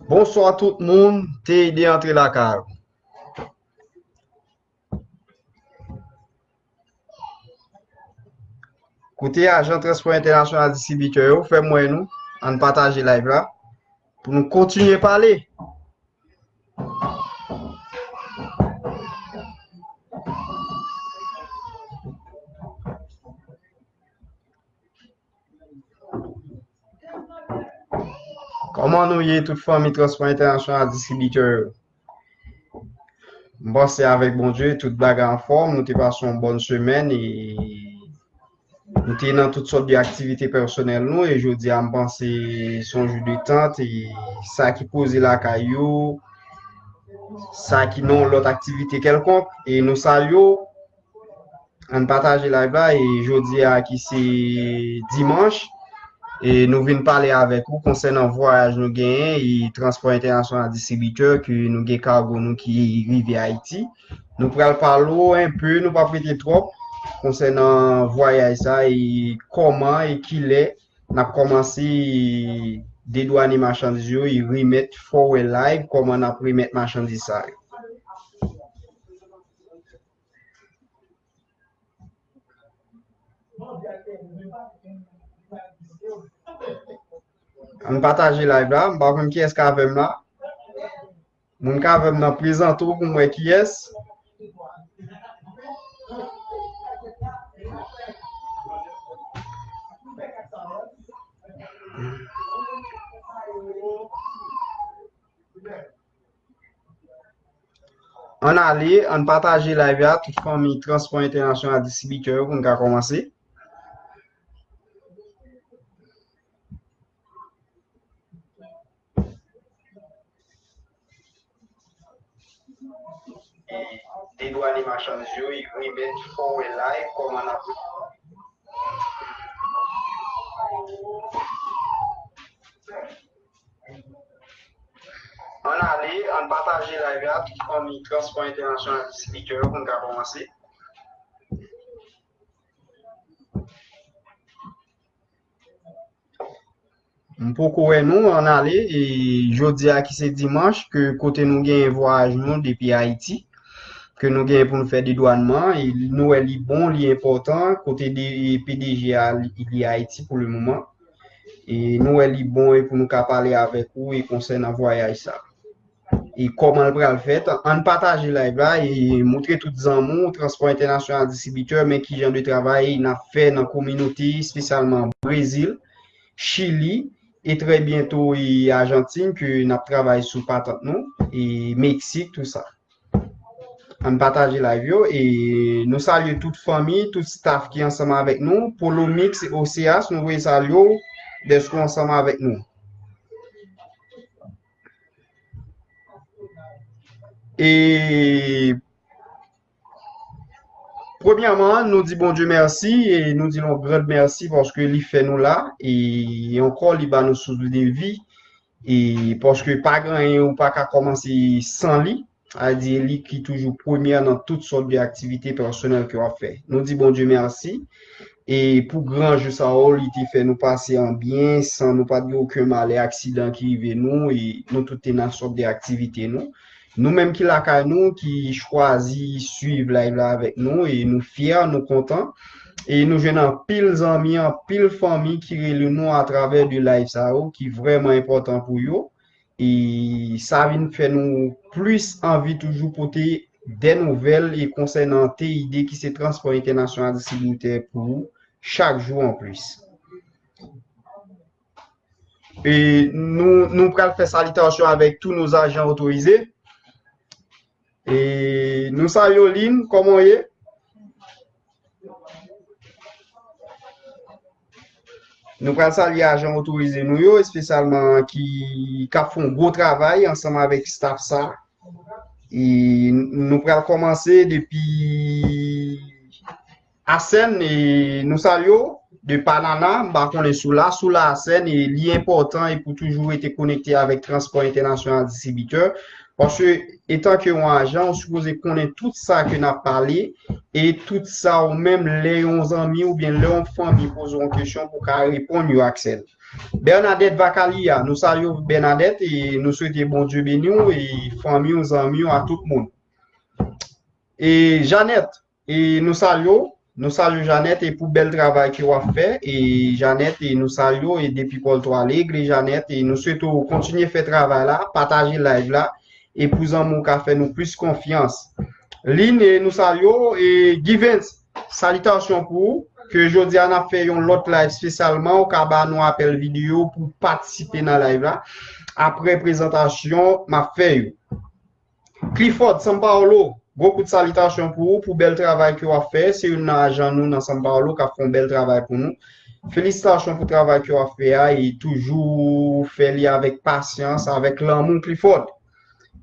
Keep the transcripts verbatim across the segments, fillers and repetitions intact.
Bonswa tout moun, T I D antre lakay ou. Kote ajan transpò entènasyonal distribitè yo, fè m wè nou, ann pataje live la pou nou kontinye pale. Kòman nou ye, tout fanmi transpò entènasyonal distribitè yo? M panse avèk Bondye, tout bagay anfòm, nou te pase yon bòn semèn e nou te nan tout sòt de aktivite pèsonèl nou e jodi a m panse se yon jou detant e sa ki poze lakay yo, sa ki nan yon lòt aktivite kèlkonk e nou salye w. Ann pataje live la e jodi a ki se dimanch e nou vin pale avèk ou konsènan vwayaj nou genyen e transpò entènasyonal distribitè ke nou gen kago nou ki rive Ayiti. Nou pral pale w enpe, nou p ap rete twòp konsènan vwayaj sa e kòman e kilè n ap kòmanse dedwane machandiz yo e remèt, fè w wè live kòman n ap remèt machandiz sa yo. Ann pataje live la, m pa konn kiyès k avè m la. Moun k avè m nan, prezante w pou m wè kiyès. Ann ale, ann pataje live la, tout fanmi transpò entènasyonal distribitè yo pou n ka kòmanse. Dedwane machandiz yo, remèt, fè w wè live kòman n ap Ann ale, ann pataje live la, tout fanmi transpò entènasyonal distribitè yo pou n ka kòmanse. M poko wè nou, ann ale, e jodi a ki se dimanch, ke kote nou genyen vwayaj nou depi Ayiti, ke nou genyen pou nou fè dedwannman, e nou wè li bon, li enpòtan, kote de, P D G a, li, li Ayiti pou le moman. E nou wè li bon e pou nou ka pale avèk ou e konsènan vwayaj sa. E kòman l pral fèt, ann pataje live la e montre tout zanmi w, Transpò Entènasyonal Distribitè, men ki jan de travay n ap fè nan kominote, espesyalman Brezil, Chili, e trè byento e Ajantin, ke n ap travay sou patant nou, e Meksik, tou sa. Ann pataje live yo e nou salye tout fanmi, tout staff ki ansanm avèk nou. Polo Mix, Oseas, nou voye salye w dèske w ansanm avèk nou. E premyèman, nou di Bondye mèsi e nou di l yon grand mèsi paske li fè nou la e ankò li ba nou souf de vi e paske pa gen anyen ou pa ka kòmanse san li. Sa vle di li ki toujou premyè nan tout sòt de aktivite pèsonèl ke w ap fè. Nou di Bondye mèsi. E pou gran jou sa yo, li te fè nou pase an byen, san nou pa t gen okenn malè, aksidan ki rive nou, e nou tout te nan sòt de aktivite nou. Nou menm ki lakay nou, ki chwazi swiv live la avèk nou, e nou fyè, nou kontan. E nou jwenn anpil zanmi, anpil fanmi ki rele nou atravè de live sa yo, ki vrèman enpòtan pou yo. E sa vin fè nou plis anvi toujou pote de nouvèl e konsènan T I D ki se Transpò Entènasyonal Distribitè pou ou chak jou anplis. E nou, nou pral fè salitasyon avèk tous nos agents autorisés. E nou salye w, Lin, kòman w ye? Nou pral salye ajan otorize nou yo, espesyalman ki, k ap fè yon gwo travay ansanm avèk staff sa. E nou pral kòmanse depi Asèn, e nou salye w de Panana, m pa konnen si w la, si w la Asèn, e li enpòtan e pou toujou rete konekte avèk Transpò Entènasyonal Distribitè. Paske, etan ke yon ajan, ou sipoze konnen tout sa ke n ap pale, e tout sa ou menm, lè yon zanmi oubyen lè yon fanmi poze yon kesyon, pou w ka reponn yo ak sèl. Bernadette Vacalia, nou salye w, Bernadette, e nou swete Bondye beni w, e fanmi w, zanmi w, a tout moun. E Janèt, e nou salye w, nou salye w, Janèt, e pou bèl travay ke w ap fè, e Janèt, e nou salye w, e depi Pòlto Alegre, Janèt, e nou swete w kontinye fè travay la, pataje live la, e pou zanmi w ka fè nou plis konfyans. Lin, e nou salye w, e Givens, salitasyon pou ou, ke jodi a n ap fè yon lòt live espesyalman, ou ka ba nou apèl videyo pou patisipe nan live la, apre prezantasyon m ap fè yo. Clifford Sampaolo, gwo kout salitasyon pou ou, pou bèl travay ke w ap fè. Se youn nan ajan nou nan Sampaolo k ap fè yon bèl travay pou nou. Felisitasyon pou travay ke w ap fè a, e toujou fè li avèk pasyans, avèk lanmou, Clifford.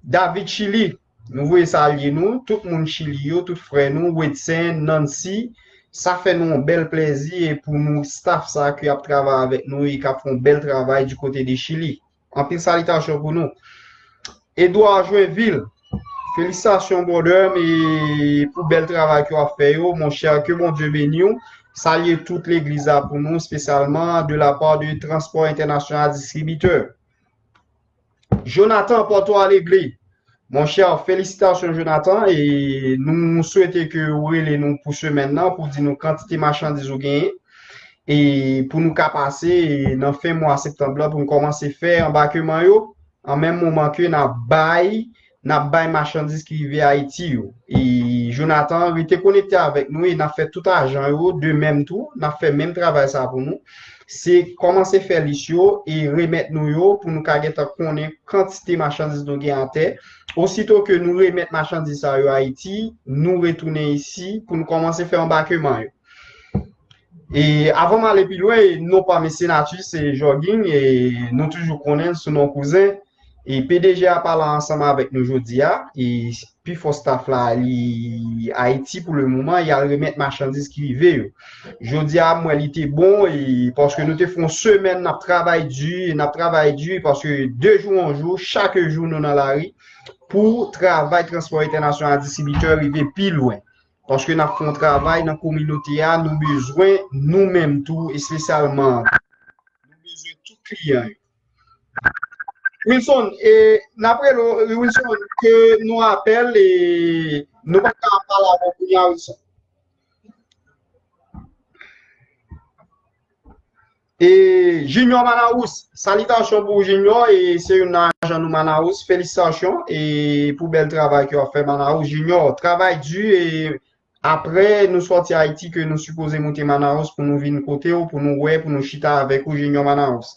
David Chili, nou voye salye nou, tout moun Chili yo, tout frè nou, Wedsen, Nancy, sa fè nou yon bèl plèzi, e pou nou staff sa ki ap travay avèk nou, e k ap fè yon bèl travay di kote de Chili. Anpil salitasyon pou nou. Edouard Joinville, felisitasyon, brother, e pou bèl travay ke w ap fè yo, monchè, ke Bondye beni w. Salye tout legliz la pou nou, espesyalman de la part de Transport International Distributeur. Jonathan Porto Alegre, monchè, felisitasyon, Jonathan, e nou swete ke ou rele nou pou semèn nan, pou di nou kantite machandiz ou genyen, e pou nou ka pase nan fen mwa septanm lan, pou nou kòmanse fè anbakeman yo, an menm moman ke n ap bay, n ap bay machandiz ki rive Ayiti yo. E Jonathan, rete konekte avèk nou e n ap fè tout ajan yo de menm tou, n ap fè menm travay sa pou nou. Se kòmanse fè lis yo e remèt nou yo pou nou ka gentan konnen kantite machandiz nou gen atè. Osito ke nou remèt machandiz sa yo Ayiti, nou retounen isi pou nou kòmanse fè anbakeman yo. E avan m ale pi lwen, non pa m Senatris, se Jogging, e nou toujou konnen l sou non kouzen. E P D G a pa la ansanm avèk nou jodi a, e pi fò staff la li Ayiti pou le moman, y al remèt machandiz ki rive yo. Jodi a, m wè li te bon, e paske nou te fè yon semèn, n ap travay di, n ap travay di, paske de jou an jou, chak jou nou nan lari, pou travay Transpò Entènasyonal Distribitè rive pi lwen. Paske n ap fè yon travay nan kominote a, nou bezwen nou menm tou, espesyalman, nou bezwen tout kliyan yo. Wilson, e, n ap rele w, Wilson, ke nou apèl, e nou pa ka pale avè w kounye a, Wilson. E Junior Manaus, salitasyon pou ou, Junior, e se youn nan ajan nou Manaus, felisitasyon, e pou bèl travay ke w ap fè Manaus, Junior, travay di, e apre nou sòti Ayiti ke nou sipoze moute Manaus pou nou vin kote w, pou nou wè, pou nou chita avèk ou, Junior Manaus.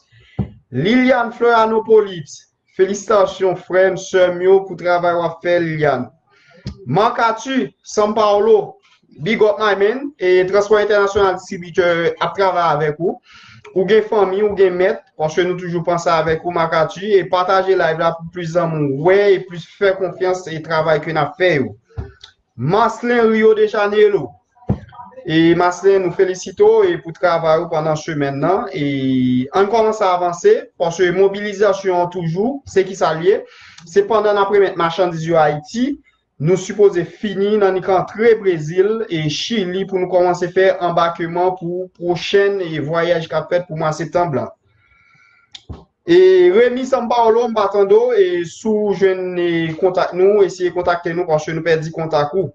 Liliane Florianopolis, felisitasyon frè m, sè m yo pou travay w ap fè, Liliane. Marc Arthur, São Paulo, big up my man, e Transpò Entènasyonal Distribitè ap travay avèk ou. Ou gen fanmi, ou gen mèt, paske nou toujou panse avèk ou, Marc Arthur, e pataje live la pou plis zanmi w wè e plis fè konfyans e travay ke n ap fè yo. Marcelin Rio de Janeiro. E Marcelin, nou felisite w e pou travay ou pandan semèn nan. E ann kòmanse avanse, paske mobilizasyon an toujou, se ki sa l ye. Se pandan n ap remèt machandiz yo Ayiti, nou sipoze fini nan nik antre Brezil e Chili pou nou kòmanse fè anbakeman pou pwochèn e vwayaj k ap fèt pou mwa septanm lan. E Remy Sampaolo, m pa tande w, e si w jwenn, e, kontak nou, eseye kontakte nou, paske nou pèdi kontak ou.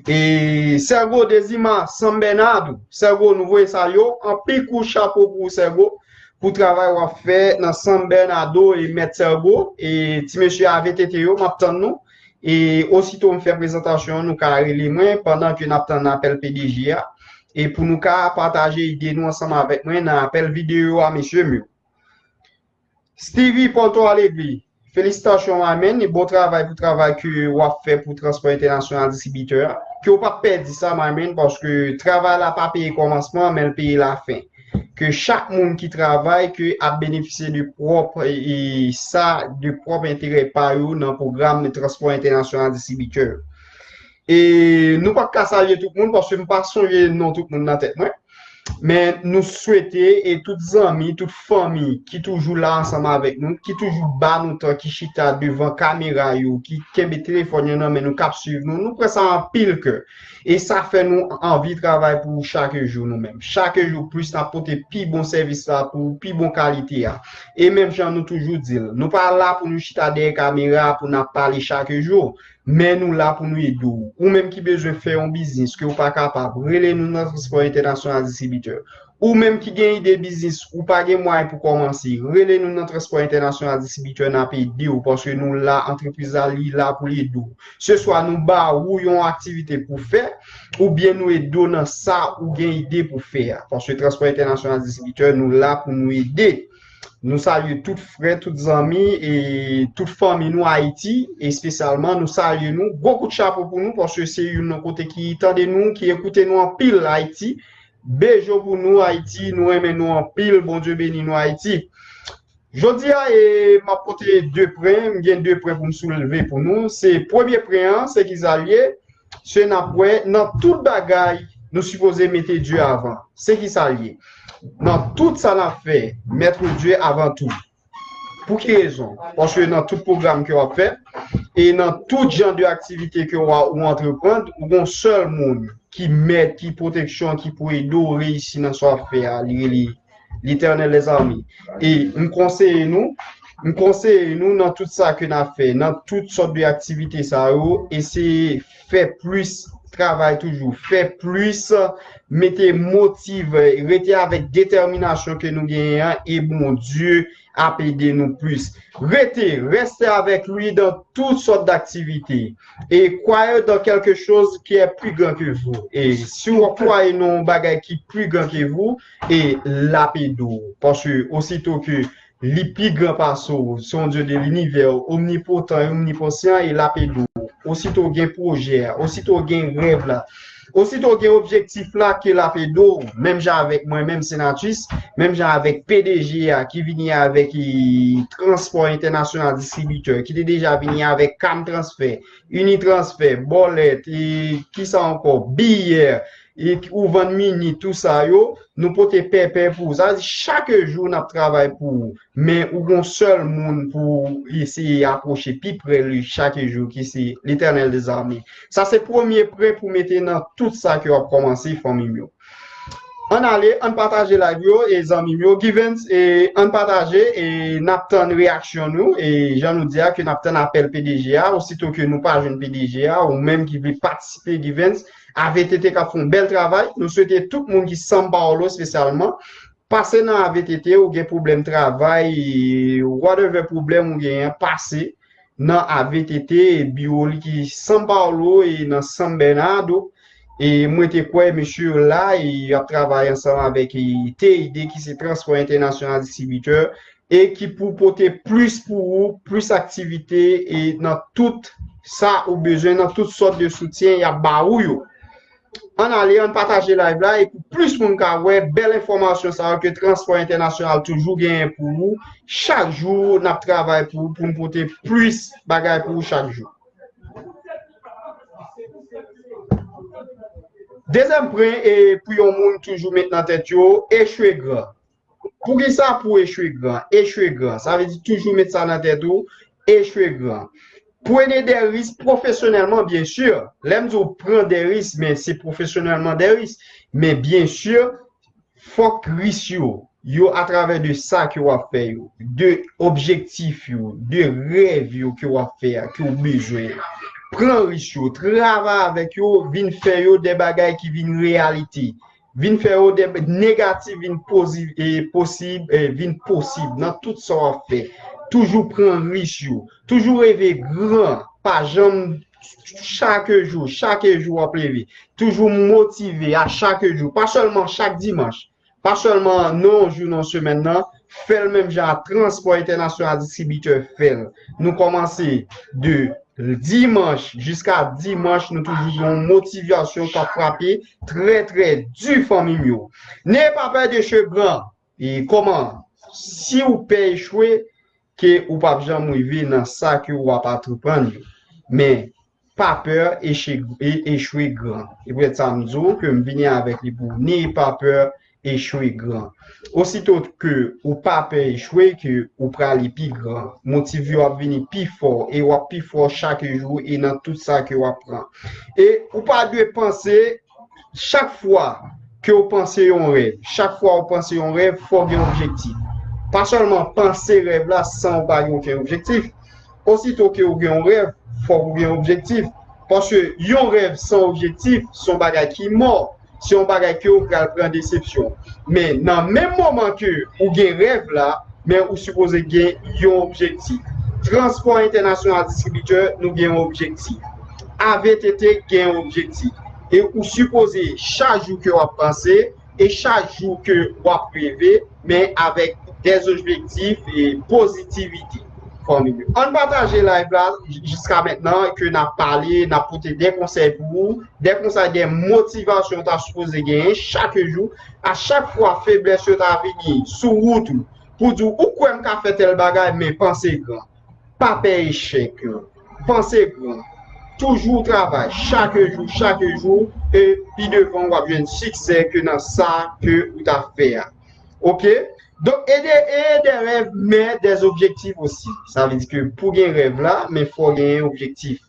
E Sergo Dezima, San Bernardo, Sergo, nou voye salye w, anpil kout chapo pou ou, Sergo, pou travay w ap fè nan San Bernardo, e mèt Sergo, e ti mesye a V T T yo, m ap tann nou. E osito m fè prezantasyon an, nou ka rele mwen, pandan ke n ap tann apèl P D G a, e pou nou ka pataje ide nou ansanm avèk mwen nan apèl videyo a, mesye m yo. Stevie Porto Alegre, felisitasyon, my man, e bon travay pou travay ke w ap fè pou Transpò Entènasyonal Distribitè a. Ke w pa pèdi sa, my man, paske travay la pa peye kòmansman, men l peye lafen. Ke chak moun ki travay, ke ap benefisye de pwòp, e, e sa, de pwòp enterè pa yo nan pwogram Transpò Entènasyonal Distribitè. E nou pa ka salye tout moun, paske m pa sonje non tout moun nan tèt mwen. Men nou swete e tout zanmi, tout fanmi ki toujou la ansanm avèk nou, ki toujou ba nou tan, ki chita devan kamera yo, ki kenbe telefòn yo nan men nou, k ap swiv nou, nou pran sa anpil kè. E sa fè nou anvi travay pou ou chak jou nou menm. Chak jou plis n ap pote pi bon sèvis la pou ou, pi bon kalite a. E menm jan nou toujou di l, nou pa la pou nou chita dèyè kamera pou n ap pale chak jou. Men nou la pou nou ede w. Ou menm ki bezwen fè yon biznis ke w pa kapab, rele nou nan Transpò Entènasyonal Distribitè. Ou menm ki gen ide biznis, ou pa gen mwayen pou kòmanse, rele nou nan Transpò Entènasyonal Distribitè, n ap ede w, paske nou la, antrepriz la, li la pou l ede w. Se swa nou ba ou yon aktivite pou fè, oubyen nou ede w nan sa ou gen ide pou fè a. Paske Transpò Entènasyonal Distribitè, nou la pou nou ede. Nou salye tout frè, tout zanmi e tout fanmi nou Ayiti, espesyalman, nou salye nou. Gwo kout chapo pou nou, paske se youn nan kote ki tande nou, ki ekoute nou anpil Ayiti. Bejo pou nou, Ayiti, nou renmen nou anpil, Bondye beni nou, Ayiti. Jodi a, e, m ap pote de pwen, m gen de pwen pou m soulve pou nou. Se premye pwen an, se ki sa l ye? Se n ap wè, nan tout bagay, nou sipoze mete Dye avan. Se ki sa l ye? Nan tout sa n ap fè, mettre Dieu avant tout. Pou ki rezon? Paske nan tout pwogram ke w ap fè, e nan tout jan de aktivite ke w a, ou antreprann, ou gon sèl moun ki mèt, ki pwoteksyon, ki pou ede w reyisi nan sa w ap fè a, li rele Letènèl dèzame. E m konseye nou, m konseye nou nan tout sa ke n ap fè, nan tout sòt de aktivite sa yo, eseye fè plis, travay toujou, fè plis, mete motive, rete avèk detèminasyon ke nou genyen an, e Bondye ap ede nou plis. Rete, reste avec lui dans toutes sortes d'activités. Et croyez dans quelque chose qui est plus grand que vous. E si w kwè nan yon bagay ki pli gran ke vou, e l ap ede w. Paske osito ke li pi gran pase w, se yon Dye de linivè, omnipotan e omnipotan, e l ap ede w. Osito w gen pwojè a, osito w gen rèv la, osito w gen objektif la, ke l ap ede w, menm jan avèk mwen menm, Senatus, menm jan avèk P D G a, ki vini avèk, e, Transpò Entènasyonal Distribitè, ki te deja vini avèk Cam Transfer, Unitransfer, Bòlèt, e kisa ankò, biyè, e ou vann minit, tout sa yo, nou pote pèpè pou ou. Sa vle di, chak jou n ap travay pou ou, men ou gon sèl moun pou eseye apwoche pi pre li chak jou, ki se Letènèl dèzame. Sa se premye pwen pou mete nan tout sa ke w ap kòmanse, fanmi m yo. Ann ale, ann pataje live yo, e zanmi m yo, Givens, e ann pataje, e n ap tann reyaksyon nou, e jan nou di a, ke n ap tann apèl P D G a, osito ke nou pa jwenn P D G a, ou menm ki vle patisipe, Givens, A V T T k ap fè yon bèl travay. Nou swete tout moun ki São Paulo espesyalman, pase nan A V T T, ou gen pwoblèm travay, whatever pwoblèm ou genyen, pase nan A V T T, biwo li ki São Paulo e nan São Bernardo. E mwen te kwè mesye yo la, e y ap travay ansanm avèk, e, T I D, ki se Transpò Entènasyonal Distribitè, e ki pou pote plis pou ou, plis aktivite, e nan tout sa ou bezwen, nan tout sòt de soutyen y ap ba ou yo. Ann ale, ann pataje live la, e pou plis moun ka wè bèl enfòmasyon sa yo ke Transpò Entènasyonal toujou genyen pou ou. Chak jou, n ap travay pou ou, pou n pote plis bagay pou ou chak jou. Dezyèm pwen, e pou yon moun toujou met nan tèt yo, echwe gran. Poukisa pou echwe gran? Echwe gran. Sa vle di toujou met sa nan tèt ou, echwe gran. Prenez des risques professionnellement, bien sûr. Lè m di w pran de risk, men se pwofesyonèlman de risk. Men byen si, fòk risk yo, yo atravè de sa ke w ap fè yo, de objektif yo, de rèv yo ke w ap fè a, ke w bezwen. Pran risk yo, travay avèk yo, vin fè yo de bagay ki vin reyalite. Vin fè yo de negatif vin pozi-, e, posib, e, vin posib nan tout sa w ap fè. Toujou pran risk yo. Toujou reve gran. Pa janm, chak jou, chak jou w ap leve. Toujou motive a chak jou. Pa sèlman chak dimanch. Pa sèlman nan yon jou nan semèn nan. Fè l menm jan a Transpò Entènasyonal Distribitè fè l. Nou kòmanse de dimanch jiska dimanch, nou toujou gen yon motivasyon k ap frape trè, trè di, fanmi m yo. N'ayez pas peur d'échouer grand. E kòman? Si w pè echwe, ke ou p ap janm rive nan sa ke w ap antreprann yo. Men, pa pè eche-, e-, echwe gran. E poutèt sa m di w ke m vini avèk li pou ou. N'ayez pas peur echwe gran. Osito ke ou pa pè echwe, ke ou prale pi gran. Motiv yo ap vini pi fò, e w ap pi fò chak jou e nan tout sa ke w ap pran. E ou pa dwe panse, chak fwa ke w panse yon rèv, chak fwa w panse yon rèv, fò w gen objektif. Pa sèlman panse rèv la san w pa gen okenn objektif. Osito ke w gen yon rèv, fòk ou gen objektif. Paske yon rèv san objektif, se yon bagay ki mò. Se yon bagay ke w pral pran desepsyon. Men nan menm moman ke ou gen rèv la, men ou sipoze gen yon objektif. Transpò Entènasyonal Distribitè, nou gen yon objektif. A V T T gen yon objektif. E ou sipoze chak jou ke w ap panse, e chak jou ke w ap reve, men avèk dè objektif e pozitivite. Fanmi yo, ann pataje live la jiska mentnan ke n ap pale, n ap pote dè konsèy pou ou, dè konsèy, dè motivasyon w ta sipoze genyen chak jou. A chak fwa feblès yo ta vini sou wout ou, pou di w, ou kwè m ka fè tèl bagay, men panse gran. Pa pè echèk yo. Panse gran. Toujou travay chak jou, chak jou, e pi devan w ap jwenn siksè ke nan sa ke ou ta fè a. Oke? Donk, e dè, e dè rèv, men dè objektif osi. Sa vle di ke pou gen rèv la, men fò genyen objektif.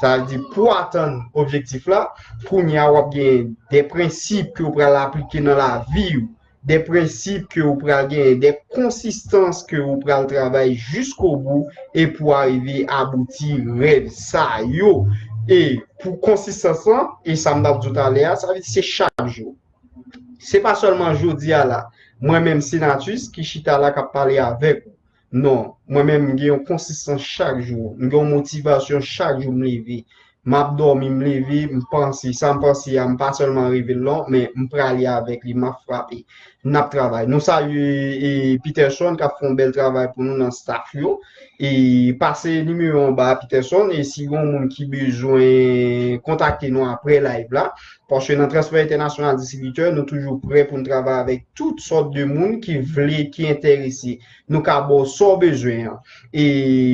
Sa vle di pou atann objektif la, kounye a w ap gen dè prensip ke w pral aplike nan lavi w, dè prensip ke w pral genyen, dè konsistans ke w pral travay jiskobou e pou w arive abouti rèv sa yo. E pou konsistans lan, e sa m t ap di w talè a, sa vle di se chak jou. Se pa sèlman jodi a la, mwen menm Senatus ki chita la k ap pale avèk ou. Non, mwen menm m gen yon konsistans chak jou, m gen yon motivasyon chak jou m leve. M ap dòmi, m leve, m panse, sa m panse a, m pa sèlman reve l non, men m prale avèk li, m ap frape. N ap travay. Nou salye e, Peterson k ap fè yon bèl travay pou nou nan staff yo. E pase nimewo an ba Peterson, e si gen yon moun ki bezwen kontakte nou apre live la, paske nan Transpò Entènasyonal Distribitè, nou toujou prè pou n travay avèk tout sòt de moun ki vle, ki enterese. Nou ka ba w sa w bezwen an. E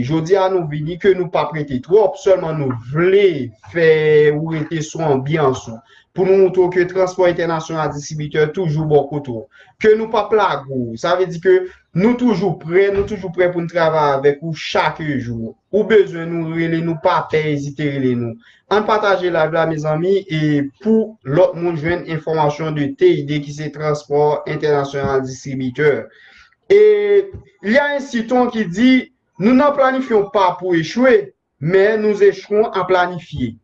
jodi a nou vini ke nou p ap rete twòp, sèlman nou vle fè ou rete sou anbyans ou. Pou nou montre w ke Transpò Entènasyonal Distribitè toujou bò kote w. Ke nou p ap lage w. Sa vle di ke nou toujou prè, nou toujou prè pou n travay avèk ou chak jou. Ou bezwen nou, rele nou, pa pè ezite rele nou. Ann pataje live la, mezanmi, e pou lòt moun jwenn enfòmasyon de T I D ki se Transpò Entènasyonal Distribitè. E il y a un siton ki di, nou nan planifye yon pa pou echwe, men nous échouons à planifier.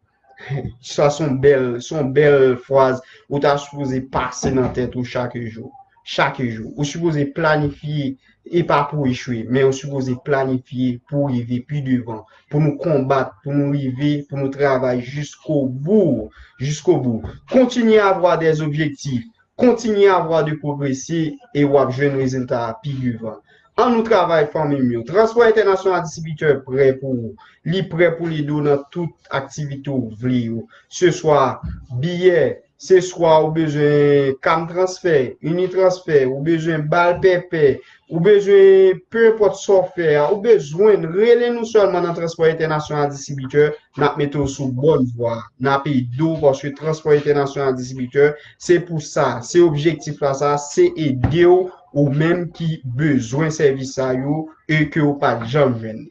Sa se yon bèl, se yon bèl fraz ou ta sipoze pase nan tèt ou chak jou. Chak jou. Ou sipoze planifye, e pa pou echwe, men ou sipoze planifye pou rive pi devan, pou nou konbat, pou nou rive, pou nou travay jiskobou, jiskobou. Continuez à avoir des objectifs, continuez à avoir de progresser e w ap jwenn rezilta a pi devan. An nou travay, fanmi m yo. Transpò Entènasyonal Distribitè prè pou ou. Li prè pou l ede w nan tout aktivite w vle yo. Se swa biyè, se swa ou bezwen Cam Transfer, Unitransfer, ou bezwen bal pèpè, ou bezwen, pe enpòt sa w fè a, ou bezwen n, rele nou sèlman nan Transpò Entènasyonal Distribitè, n ap mete w sou bòn vwa, n ap ede w, paske Transpò Entènasyonal Distribitè, se pou sa, se objektif la sa, se ede w, ou menm ki bezwen sèvis sa yo e ke w pa t janm jwenn li.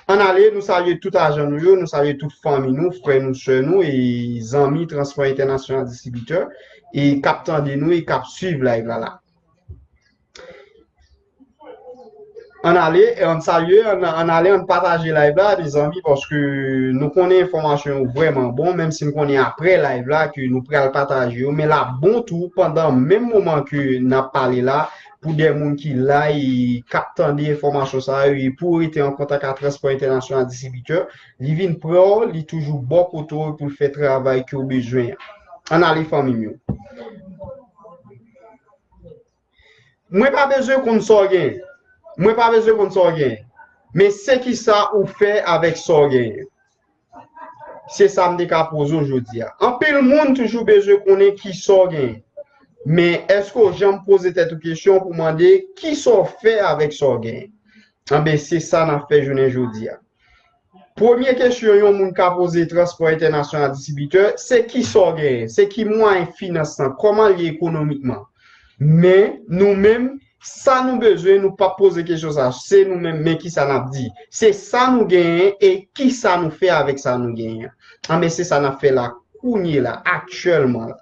Ann ale, nou salye tout ajan nou yo, nou salye tout fanmi nou, frè nou, sè nou e zanmi Transpò Entènasyonal Distribitè e k ap tande nou e k ap swiv live la la. Ann ale, ann salye, ann, ann ale, ann pataje live la, mezanmi, paske nou konnen enfòmasyon yo vrèman bon, menm si n konnen apre live la ke nou pral pataje yo, men l ap bon tou pandan menm moman ke n ap pale la, pou de moun ki la e k ap tande enfòmasyon sa yo, e pou w rete an kontak ak Transpò Entènasyonal Distribitè, li vin prè w, li toujou bò kote w pou l fè travay ke w bezwen an. Ann ale, fanmi m yo. Mwen pa bezwen konn sa w genyen. Mwen pa bezwen konn sa w genyen. Men se kisa ou fè avèk sa w genyen? Se sa m te ka poze w jodi a. Anpil moun toujou bezwen konnen kisa w genyen. Men èske w janm poze tèt ou kesyon pou mande kisa w fè avèk sa w genyen? Anben, se sa n ap fè jounen jodi a. Premye kesyon yon moun ka poze Transpò Entènasyonal Distribitè, se kisa w genyen? Se ki mwayen finans lan? Kòman l ye ekonomikman? Men, nou menm, sa nou bezwen, nou p ap poze kesyon sa. Se nou menm, men kisa n ap di. Se sa nou genyen e kisa nou fè avèk sa nou genyen an. Anben, se sa n ap fè la, kounye la, aktyèlman la.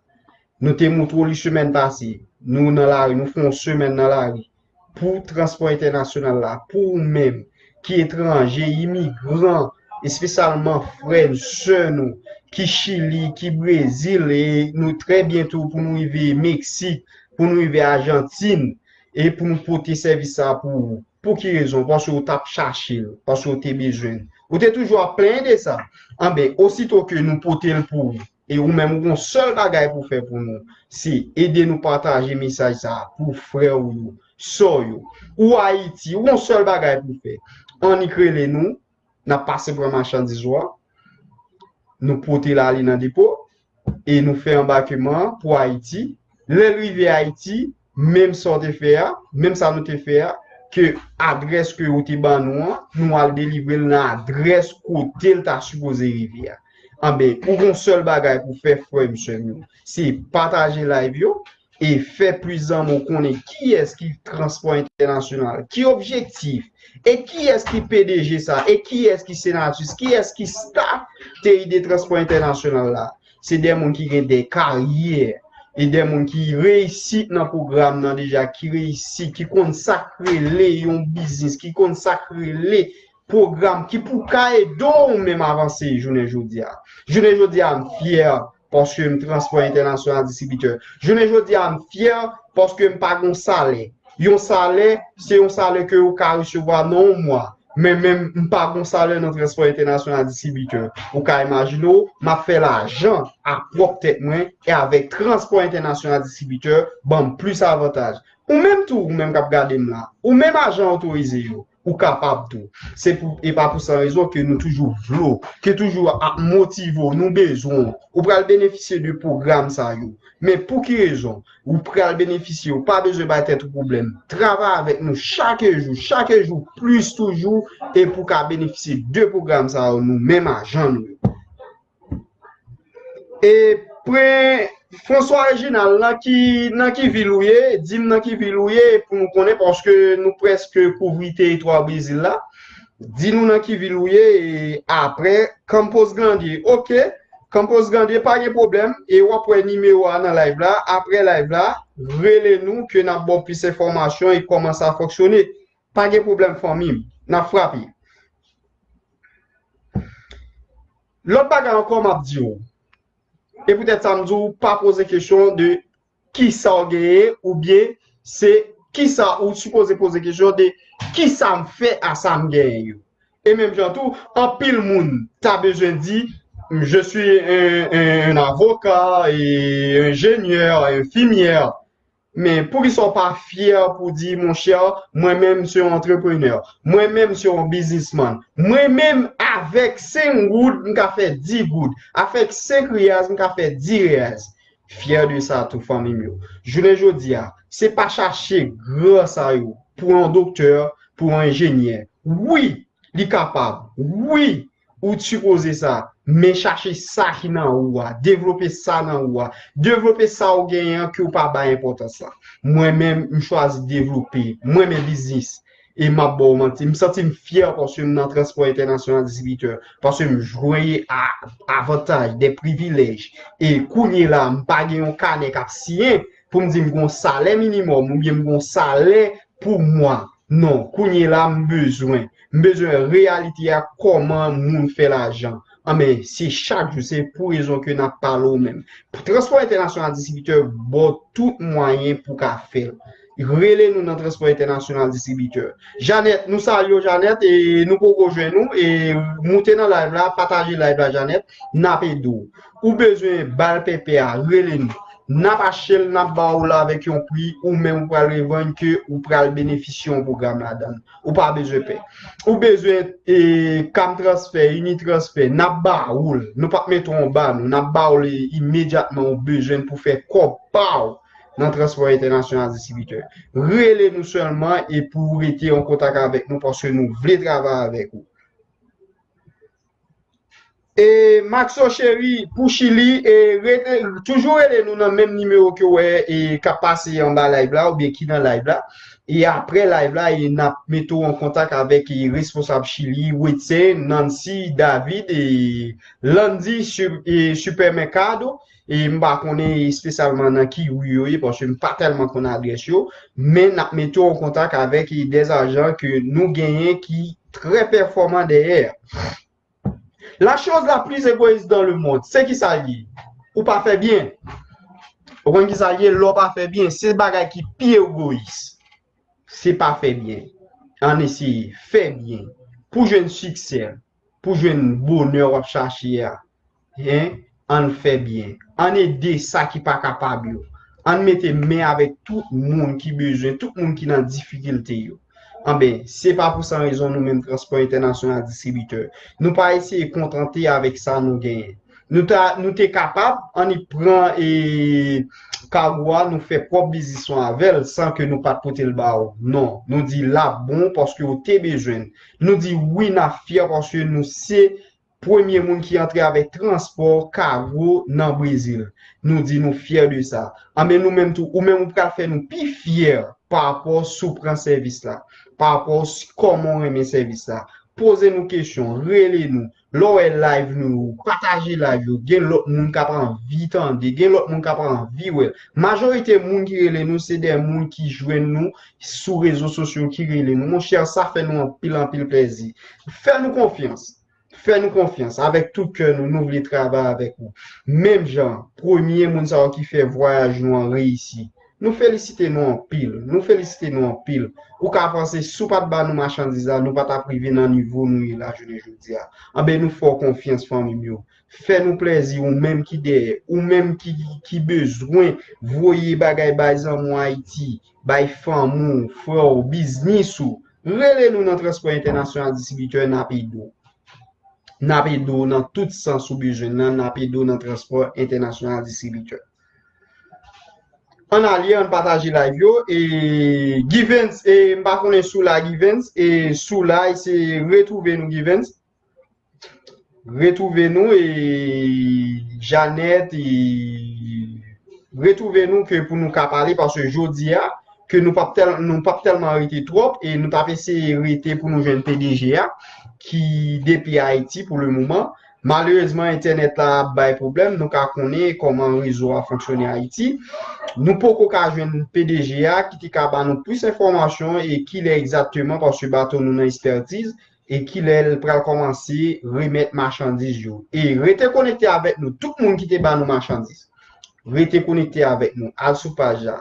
Nou te moutre w li semèn pase. Nou nan lari, nou fè yon semèn nan lari. Pou transpò entènasyonal la, pou ou menm ki etranje, imigran, espesyalman frè n, sè nou, ki Chili, ki Brezil, e nou trè byento pou nou rive Meksik, pou nou rive Ajantin, e pou nou pote sèvis sa pou ou. Pou ki rezon? Paske w t ap chache l, paske w te bezwen l. Ou te toujou ap plenyen de sa. Anben, osito ke nou pote l pou ou, e ou menm ou gon sèl bagay pou fè pou nou, se ede nou pataje mesaj sa a pou frè w yo, sè w yo. Ou Ayiti, ou gon sèl bagay pou fè. Annik rele nou, n ap pase pran machandiz ou a, nou pote l ale nan depo, e nou fè anbakeman an pou Ayiti. Lè l rive Ayiti, menm sa w te fè a, menm sa nou te fè a, ke adrès ke ou te ban nou an, nou al delivre l nan adrès kote l ta sipoze rive a. Anben, ou gon sèl bagay pou fè, frè m, sè m yo, se pataje live yo e fè plis zanmi w konnen kiyès ki Transpò Entènasyonal, ki objektif, e kiyès ki P D G sa, e kiyès ki Senatus, kiyès ki staff T I D Transpò Entènasyonal la. Se de moun ki gen de karyè, e de moun ki reyisi nan pwogram nan deja, ki reyisi, ki konn sa k rele yon biznis, ki konn sa k rele pwogram ki pou ka ede w menm avanse jounen jodi a. Jounen jodi a, m fyè paske m Transpò Entènasyonal Distribitè. Jounen jodi a, m fyè paske m pa gon salè. Yon salè, se yon salè ke ou ka resevwa nan yon mwa. Men menm, m pa gon salè nan Transpò Entènasyonal Distribitè. Ou ka imajine w, m ap fè lajan a pwòp tèt mwen e avèk Transpò Entènasyonal Distribitè, ban m plis avantaj. Ou menm tou, ou menm k ap gade m la, ou menm ajan otorize yo, ou kapab tou. Se pou, e pa pou san rezon ke nou toujou vle w, ke toujou ap motive w, nou bezwen w. Ou pral benefisye de pwogram sa yo. Men pou ki rezon? Ou pral benefisye, ou pa bezwen bay tèt ou pwoblèm. Travay avèk nou chak jou, chak jou plis toujou, e pou ka benefisye de pwogram sa yo, nou menm ajan nou yo. E pre François Reginald, nan ki, nan ki vil ou ye? Di m nan ki vil ou ye pou nou konnen, paske nou prèske kouvri teritwa Brezil la. Di nou nan ki vil ou ye, e apre, Campos Grande. Ok, Campos Grande, pa gen pwoblèm. E w ap wè nimewo a nan live la. Apre live la, rele nou ke n ap ba w plis enfòmasyon e kòman sa fonksyone. Pa gen pwoblèm, fanmi m. N ap frape. Lòt bagay ankò m ap di w, e poutèt sa m di w pa poze kesyon de kisa w genyen, oubyen se kisa ou sipoze poze kesyon de kisa m fè a sa m genyen yo. E menm jan tou, anpil moun ta bezwen di, je suis un, un, un avocat, et ingénieur, infirmière. Men poukisa w pa fyè pou di, monchè, mwen menm se yon antreprenè, mwen menm se yon biznismann, mwen menm avèk senk goud, m ka fè dis goud, avèk senk riyaz, m ka fè dis riyaz. Fyè de sa tou, fanmi m yo. Jounen jodi a, se pa chache gran sa yo pou yon doktè, pou yon enjenyè. Wi, li kapab. Wi, ou sipoze sa. Men chache sa ki nan ou a. Devlope sa nan ou a. Devlope sa ou genyen an ke ou pa bay enpòtans la. Mwen menm, m chwazi devlope. Mwen men biznis. E m ap ba w manti. M santi m fyè paske m nan Transpò Entènasyonal Distribitè. Paske m jwenn a, avantaj, de privilèj. E kounye la, m pa gen yon kanè k ap siyen pou m di m gon salè minimòm oubyen m gon salè pou mwa. Non, kounye la, m bezwen. M bezwen reyalite a kòman moun fè lajan. Anben, se chak jou, se pou rezon ke n ap pale w menm. Transpò Entènasyonal Distribitè ba w tout mwayen pou w ka fè l. Rele nou nan Transpò Entènasyonal Distribitè. Janèt, nou salye w, Janèt, e nou poko jwenn ou, e moute nan live la, pataje live la, Janèt, n ap ede w. Ou bezwen bal pèpè a, rele nou. N ap achte l, n ap ba ou l avèk yon pri, ou menm ou pral revann ke ou pral benefisye yon pwogram ladan l. Ou pa bezwen pè. Ou bezwen e, Cam Transfè, Unitransfè, n ap ba ou l. Nou p ap mete w anba nou, n ap ba ou l imedyatman ou bezwen l pou fè kòb pa w nan Transpò Entènasyonal Distribitè. Rele nou sèlman e pou w rete an kontak avèk nou paske nou vle travay avèk ou. E Maxo cheri, pou Chili, e rete, toujou rele nou nan menm nimewo ke w wè e k ap pase anba live la oubyen ki nan live la. E apre live la, e n ap mete w an kontak avèk e responsab Chili, Wetsen, Nancy, David, e Landy, Su- e Supermercado. E m pa konnen espesyalman nan ki ri yo ye, paske m pa tèlman konn adrès yo, men n ap mete w an kontak avèk e dèzajan ke nou genyen ki trè pèfòman dèyè. La chose la plus égoïste dans le monde, se ki sa l ye? Ou pa fè byen. Ou konn ki sa l ye? Lè w pa fè byen, se bagay ki pi egoyis. Se pa fè byen. Ann eseye fè byen. Pou jwenn siksè, pou jwenn bonè w ap chache a, en, ann fè byen. Ann ede sa ki pa kapab yo. Ann mete men avèk tout moun ki bezwen, tout moun ki nan difikilte yo. Anben, se pa pou san rezon nou menm Transpò Entènasyonal Distribitè. Nou pa eseye kontante avèk sa nou genyen. Nou ta, nou te kapab annik pran e, kago a, nou fè pwòp biznis nou avè l san ke nou pa t pote l ba w. Non, nou di l ap bon paske w te bezwen l. Nou di wi, n ap fyè paske nou se premye moun ki antre avèk transpò kago nan Brezil. Nou di nou fyè de sa. Anben nou menm tou, ou menm ou pral fè nou pi fyè pa rapò si w pran sèvis la, pa rapò si kòman w renmen sèvis la. Poze nou kesyon, rele nou. Lè w wè live nou yo, pataje live yo. Gen lòt moun k ap anvi tande, gen lòt moun k ap anvi wè. Majorite moun ki rele nou, se de moun ki jwenn nou sou rezo sosyo ki rele nou. Monchè, sa fè nou anpil, anpil plèzi. Fè nou konfyans. Fè nou konfyans. Avèk tout kè nou, nou vle travay avèk ou. Menm jan, premye moun sa yo ki fè vwayaj nou an reyisi. Nou felisite nou anpil. Nou felisite nou anpil. Ou ka panse si w pa t ba nou machandiz la, nou pa t ap rive nan nivo nou ye la jounen jodi a. Anben nou fè w konfyans fanmi m yo. Fè nou plèzi ou menm ki dèyè, ou menm ki, ki, ki bezwen voye bagay bay zanmi w Ayiti, bay fanmi w, frè w, biznis ou. Rele nou nan Transpò Entènasyonal Distribitè, n ap ede w. N ap ede w nan tout sans ou bezwen nan, n ap ede w nan Transpò Entènasyonal Distribitè. Ann ale, ann pataje live yo. E Givens, e m pa konnen si w la Givens, e si w la, e se retwouve nou Givens. Retwouve nou e Janèt, e retwouve nou ke pou nou ka pale, paske jodi a, ke nou p ap tèl, nou p ap tèlman rete twòp, e nou t ap eseye rete pou nou jwenn P D G a, ki depi Ayiti pou le moman. Malerezman, entènèt la ap bay pwoblèm, nou ka konnen kòman rezo a fonksyone Ayiti. Nou poko ka jwenn P D G a ki te ka ba nou plis enfòmasyon e kilè egzakteman, paske bato nou nan espètiz, e kilè l pral kòmanse remèt machandiz yo. E rete konekte avèk nou, tout moun ki te ba nou machandiz. Rete konekte avèk nou, al sou paj la,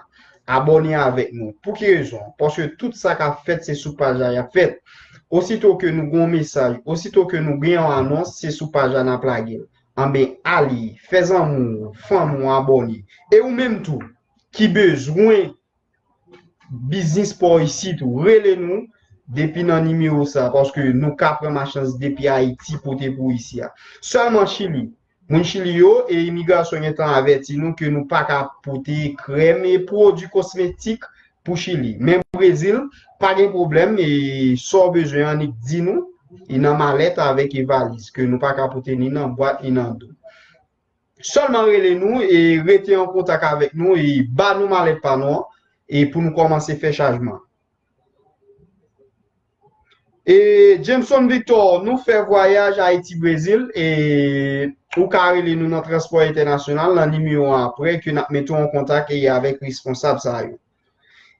abòne avèk nou. Pou ki rezon? Paske tout sa k ap fèt se sou paj la y ap fèt. Osito ke nou gen yon mesaj, osito ke nou gen yon anons, se sou paj la n ap lage l. Anben, ale, fè zanmi w, fanmi w abòne. E ou menm tou, ki bezwen biznis pa w isit, ou rele nou depi nan nimewo sa, paske nou ka pran machandiz depi Ayiti pote pou isi a. Sèlman Chili, moun Chili yo, e imigrasyon gentan avèti nou ke nou pa ka pote krèm e pwodui kosmetik pou Chili. Men Brezil, pa gen pwoblèm, e sa w bezwen annik di nou, e nan malèt avèk e valiz, ke nou pa ka pote ni nan bwat, ni nan do. Sèlman rele nou e rete an kontak avèk nou e ba nou malèt pa nou an e pou nou kòmanse fè chajman. E Jameson Victor, nou fè vwayaj Ayiti Brezil e ou ka rele nou nan transpò entènasyonal nan nimewo an apre ke n ap mete w an kontak e avèk responsab sa yo.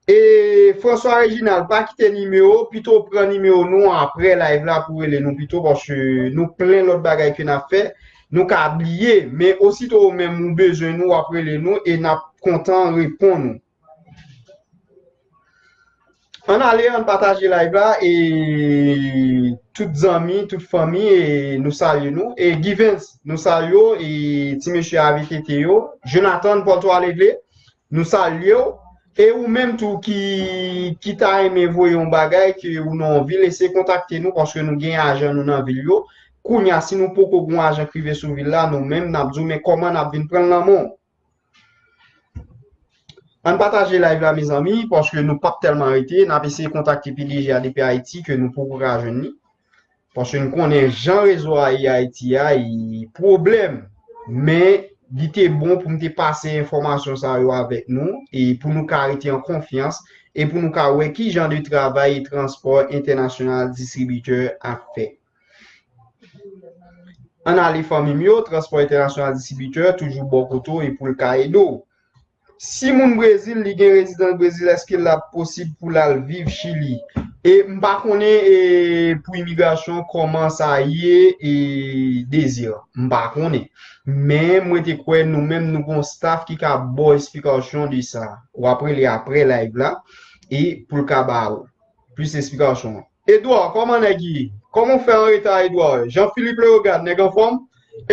E François Reginald, pa kite nimewo, pito pran nimewo nou apre live la pou rele nou pito, paske nou plen lòt bagay ke n ap fè, nou ka bliye, men osito ou menm ou bezwen nou, w ap rele nou e n ap kontan reponn ou. Ann ale, ann pataje live la, e tout zanmi, tout fanmi, e nou salye nou. E Givens, nou salye w, e ti mesye avitete yo. Jonathan, Paul Trois Legle, nou salye w. E ou menm tou ki, ki ta renmen voye yon bagay, ke ou nan yon vil, eseye kontakte nou, paske nou gen ajan nou nan vil yo. Kounye a, si nou poko gen yon ajan k rive sou vil la, nou menm, n ap di w, men kòman n ap vin pran l nan men w? Ann pataje live la, mezanmi, paske nou p ap tèlman rete. N ap eseye kontakte P D G a depi Ayiti, ke nou poko ka jwenn li. Paske n konnen jan rezo a ye Ayiti a, e pwoblèm. Men, li te bon pou m te pase enfòmasyon sa yo avèk nou, e pou nou ka rete an konfyans, e pou nou ka wè ki jan de travay transpò entènasyonal distribitè ap fè. Ann ale fanmi m yo, transpò entènasyonal distribitè toujou bò kote w e pou l ka ede w. Si moun Brezil, li gen rezidans Brezil, èske l ap posib pou l al viv Chili? E m pa konnen e, pou imigrasyon kòman sa ye e Dezir. M pa konnen. Men mwen te kwè nou menm nou gon staff ki ka ba w esplikasyon de sa. W ap rele apre live la e pou l ka ba w plis esplikasyon. Edouard, kòman nèg ye? Kòman w fè an reta, Edouard? Jean Philippe Leogane, nèg anfòm?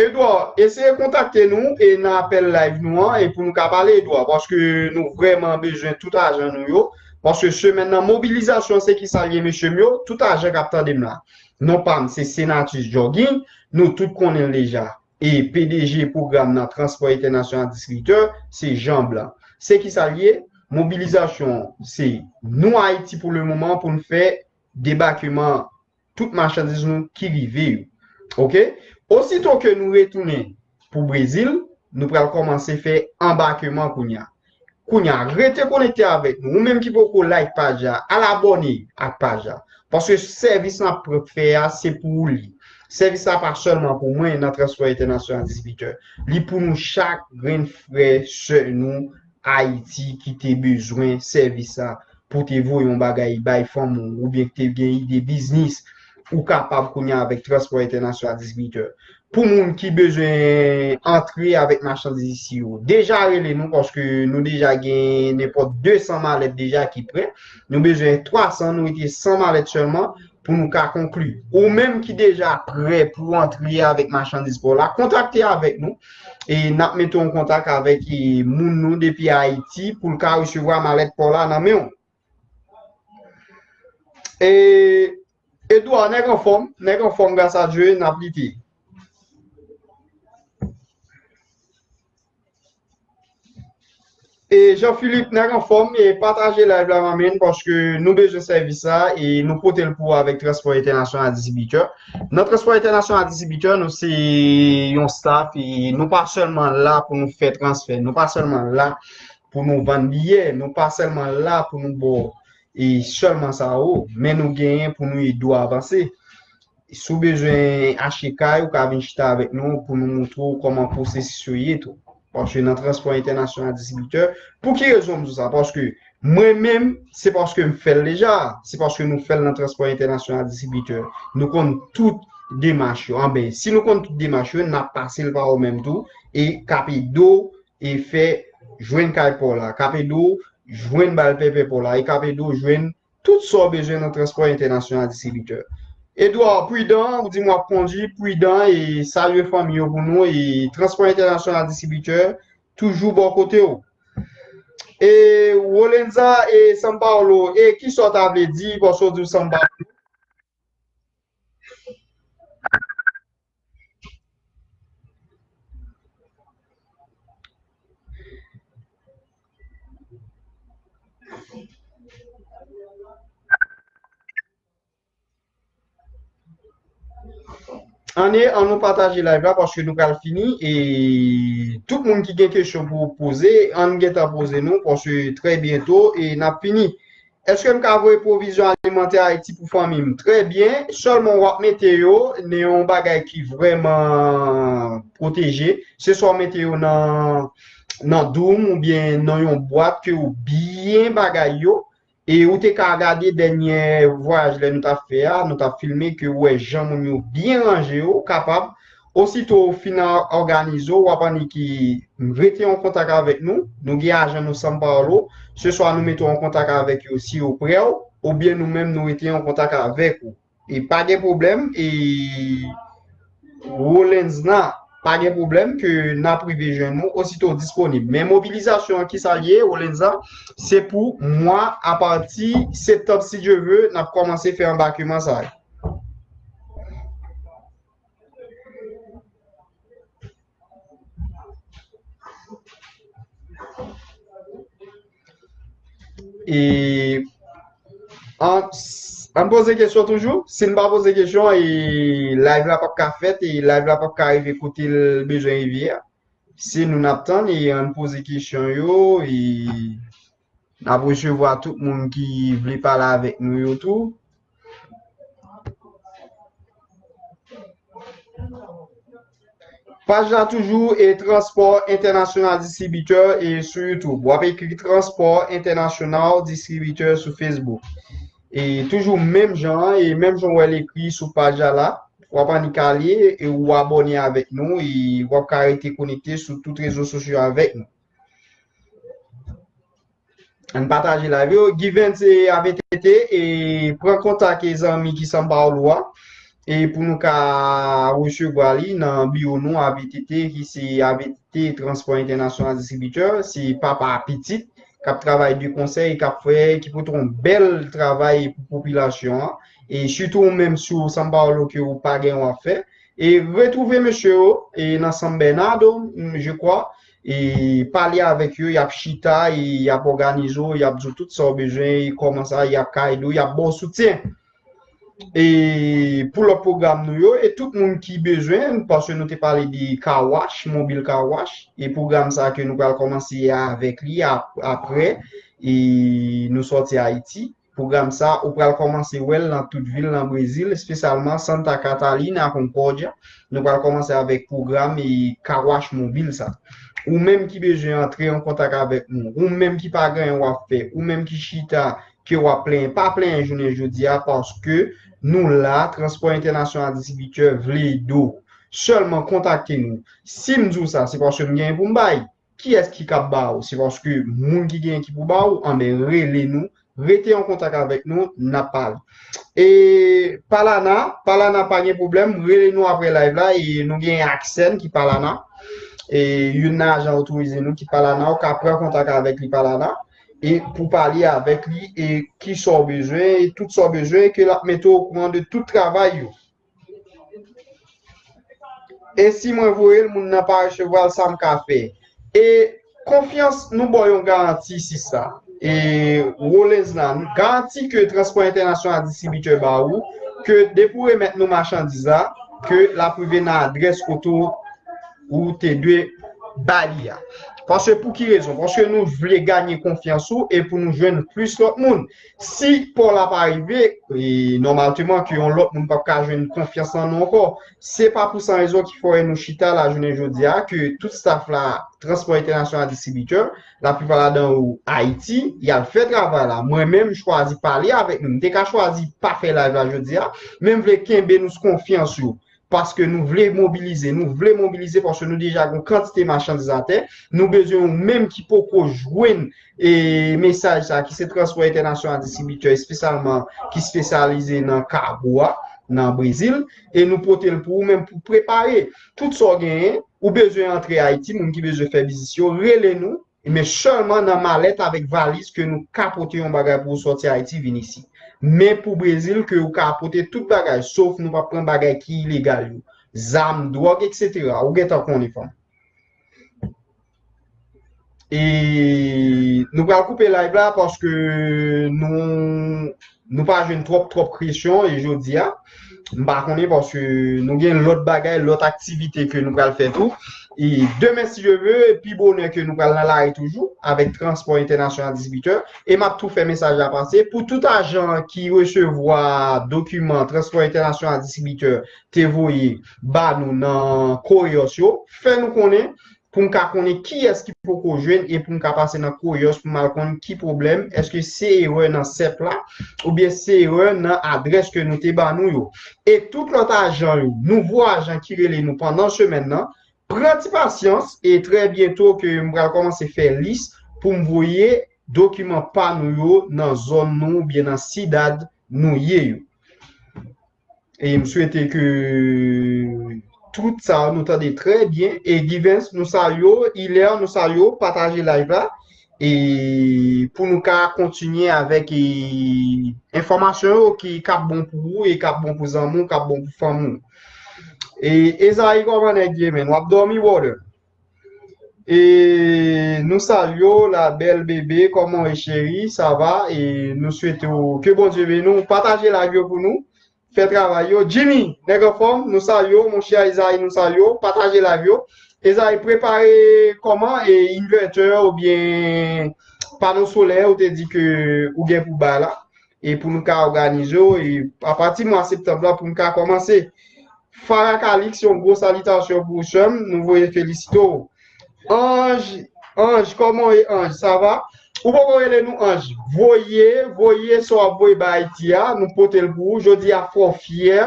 Edouard, eseye kontakte nou e nan apèl live nou an e pou nou ka pale, Edouard, paske nou vrèman bezwen tout ajan nou yo. Paske semèn nan, mobilizasyon se ki sa l ye, mesye m yo, tout ajan k ap tande m la. Non pa m, se Senatus Jogging, nou tout konnen l deja. E P D G pwogram nan transpò entènasyonal distribitè, se Jean Blanc. Se ki sa l ye? Mobilizasyon, se nou Ayiti pou le moman pou n fè debakeman tout machandiz nou ki rive yo. Oke? Osito ke nou retounen pou Brezil, nou pral kòmanse fè anbakeman kounye a. Kounye a, rete konekte avèk nou. Ou menm ki poko like paj la, al abòne ak paj la. Paske sèvis n ap fè a, se pou ou li. Sèvis la pa sèlman pou mwen nan transpò entènasyonal distribitè. Li pou nou chak grenn frè, sè nou Ayiti ki te bezwen sèvis sa pou te voye yon bagay bay fanmi w oubyen ki te gen ide biznis, ou kapab kounye a avèk transpò entènasyonal distribitè. Pou moun ki bezwen antre avèk machandiz isi yo, deja rele nou paske nou deja gen nenpòt de san malèt deja ki prè. Nou bezwen twa san, nou rete san malèt sèlman pou nou ka konkli. Ou menm ki deja prè pou antre avèk machandiz pa w la, kontakte avèk nou. E n ap mete w an kontak avèk e, moun nou depi Ayiti pou l ka resevwa malèt pa w la nan men w. E Edouard, nèg anfòm, nèg anfòm, gras a Dye, n ap lite. E Jean Philippe, nèg anfòm, e pataje live la, manmi, paske nou bezwen sèvis sa e nou pote l pou avèk transpò entènasyonal distribitè. Nan transpò entènasyonal distribitè, nou se yon staff e nou pa sèlman la pou nou fè transfè, nou pa sèlman la pou nou vann biyè, nou pa sèlman la pou nou ba w e sèlman sa yo, men nou genyen pou nou ede w avanse. Si w bezwen achte kay, ou ka vin chita avèk nou pou nou montre w kòman pwosesis yo ye tou. Paske nan transpò entènasyonal distribitè, pou ki rezon m di w sa? Paske mwen menm, se paske m fè l deja, se paske nou fè l nan transpò entènasyonal distribitè. Nou konn tout demach yo. Anben, si nou konn tout demach yo, n ap pase l pa ou menm tou, e k ap ede w e fè jwenn kay pa w la, k ap ede w jwenn bal pèpè pa w la, e k ap ede w jwenn tout sa w bezwen nan transpò entènasyonal distribitè. Edouard, pridan, ou di m w ap kondui, pridan, e salye fanmi yo pou nou, e transpò entènasyonal distribitè, toujou bò kote w. E Rolenza e São Paulo, e kisa w ta vle di, paske w di w São Paulo? Ann, ann nou pataje live la paske nou pral fini. E tout moun ki gen kesyon pou poze, ann gentan poze nou paske trè byento e n ap fini. Èske m ka voye pwovizyon alimantè Ayiti pou fanmi m? Trè byen, sèlman w ap mete yo nan yon bagay ki vrèman pwoteje. Se swa w mete yo nan, nan doum oubyen nan yon bwat ke w byen bagay yo. E ou te ka gade dènye vwayaj lè nou t ap fè a, nou t ap filme ke w wè jan moun yo byen ranje yo, kapab. Osito w fin òganize w, w ap annik rete an kontak avèk nou. Nou gen ajan nou São Paulo. Se swa nou mete w an kontak avèk yo si yo prè w, oubyen nou menm nou rete an kontak avèk ou. E pa gen pwoblèm, e Rolenzna, pa gen pwoblèm ke n ap rive jwenn ou osito disponib. Men mobilizasyon an, kisa l ye, Rolenzna? Se pou mwa, apati septanm, si Dye ve, n ap kòmanse fè anbakeman sa yo. E An, an poze kesyon toujou. Si n pa poze kesyon, e live la p ap ka fèt, e live la p ap ka rive kote l bezwen rive a. Se nou n ap tann, e ann poze kesyon yo, e n ap resevwa tout moun ki vle pale avèk nou yo tou. Paj la toujou e Transpò Entènasyonal Distribitè e sou YouTube. W ap ekri Transpò Entènasyonal Distribitè sou Facebook. E toujou menm jan an, e menm jan w wè l ekri sou paj la la, w ap annik ale e w abòne avèk nou, e w ap ka rete konekte sou tout rezo sosyo avèk nou. Ann pataje live yo. Givens e A V T T, e pran kontak e zanmi ki São Paulo a, e pou nou ka resevwa li nan biwo nou A V T T, ki se A V T T Transpò Entènasyonal Distribitè, se papa pitit k ap travay de konsèy, k ap fè, ki pote yon bèl travay pou popilasyon an. E sitou ou menm si w São Paulo ke ou pa gen w ap fè, e retwouve mesye yo e nan San Bernardo, mm, je crois, e pale avèk yo, y ap chita, e y ap òganize w, y ap di w tout sa w bezwen, e kòman sa, y ap ka ede w, y ap ba w soutyen. E pou lòt pwogram nou yo, e tout moun ki bezwen, paske nou te pale de car wash, mobil car wash, e pwogram sa ke nou pral kòmanse avèk li ap-, aprè, e nou sòti Ayiti. Pwogram sa, ou pral kòmanse wè l nan tout vil nan Brezil, espesyalman Santa Catarina, Concórdia. Nou pral kòmanse avèk pwogram e car wash mobil sa. Ou menm ki bezwen antre an kontak avèk nou, ou menm ki pa gen anyen w ap fè, ou menm ki chita, ke w ap plenyen, pa plenyen jounen jodi a, paske nou la, Transpò Entènasyonal Distribitè vle ede w. Sèlman kontakte nou. Si m di w sa, se paske m genyen pou m bay. Kiyès ki kab ba ou? Se paske moun ki genyen ki pou ba ou, anben rele nou, rete an kontak avèk nou, n ap pale. E Palana, Palana pa gen pwoblèm, rele nou aprè live la, e nou gen Aksen ki Palana. E youn nan ajan otorize nou ki Palana, ou ka pran kontak avèk li Palana, e pou pale avèk li, e ki sa w bezwen, e tout sa w bezwen, ke l ap mete w okouran de tout travay yo. E si mwen voye l, moun nan pa resevwa l, sa m ka fè? E konfyans, nou ba w yon garanti sou sa. E Rollins la, garanti ke Transpò Entènasyonal Distribitè ba ou, ke depi w remèt nou machandiz la, ke l ap rive nan adrès kote w te dwe ba li a. Paske pou ki rezon? Paske nou vle ganye konfyans ou e pou nou jwenn plis lòt moun. Si pò la pa rive, e nòmalteman ke yon lòt moun p ap ka jwenn konfyans nan nou ankò. Se pa pou san rezon ki fè nou chita la jounen jodi a, ke tout staff la, Transpò Entènasyonal Distribitè, laplipa ladan yo Ayiti, y al fè travay la. Mwen menm, m chwazi pale avèk nou. M te ka chwazi pa fè live la jodi a, men m vle kenbe nou sou konfyans yo. Paske nou vle mobilize, nou vle mobilize paske nou deja gen yon kantite machandiz atè. Nou bezwen ou menm ki poko jwenn e mesaj sa ki se Transpò Entènasyonal Distribitè, espesyalman ki espesyalize nan kago a, nan Brezil, e nou pote l pou ou menm pou prepare tout sa w genyen, ou bezwen antre Ayiti, moun ki bezwen fè biznis yo, rele nou, men sèlman nan malèt avèk valiz ke nou ka pote yon bagay pou ou sòti Ayiti vin isi. Men pou Brezil ke ou ka pote tout bagay, sof nou p ap pran bagay ki ilegal yo. Zam, dwòg, etsetera. Ou gentan konnen fanm. E nou pral koupe live la paske nou, nou pa jwenn twòp, twòp kesyon e jodi a. M pa konnen paske nou gen lòt bagay, lòt aktivite ke nou pral fè tou. E demen, si Dye vle, pi bonè ke nou pral nan lari toujou avèk Transpò Entènasyonal Distribitè. E m ap tou fè mesaj la pase. Pou tout ajan ki resevwa dokiman Transpò Entènasyonal Distribitè te voye ba nou nan Correios yo, fè nou konnen pou m ka konnen kiyès ki poko jwenn e pou m ka pase nan Correios pou m al konn ki pwoblèm, èske se erè nan sèp la oubyen se erè nan adrès ke nou te ba nou yo. E tout lòt ajan yo, nouvo ajan ki rele nou pandan semèn nan, pran ti pasyans e trè byento ke m pral kòmanse fè lis pou m voye dokiman pa nou yo nan zòn nou oubyen nan sidad nou ye yo. E m swete ke tout sa nou tande trè byen. E Givens, nou salye w. Hilaire, nou salye w. Pataje live la. E pou nou ka kontinye avèk e, enfòmasyon yo ki k ap bon pou ou e k ap bon pou zanmi w, k ap bon pou fanmi w. E Ezayi, kòman nèg ye, men? W ap dòmi, brother? E nou salye w, la belle bébé, kòman w ye cheri? Sa va? E nou swete w ke Bondye beni w. Pataje live yo pou nou. Fè travay yo. Jimmy, nèg anfòm, nou salye w. Monchè Ezayi, nou salye w. Pataje live yo. Ezayi, prepare kòman? E inverter oubyen pano solè ou te di ke ou gen pou bay la. E pou nou ka òganize w. E apati mwa septanm la, pou nou ka kòmanse. Farah Calix, yon gwo salitasyon pou ou, sè m. Nou voye felisite w. Ange, Ange, kòman w ye, Ange? Sa va? Ou poko rele nou, Ange? Voye, voye sa w ap voye ba Ayiti a, nou pote l pou ou. Jodi a, fò w fyè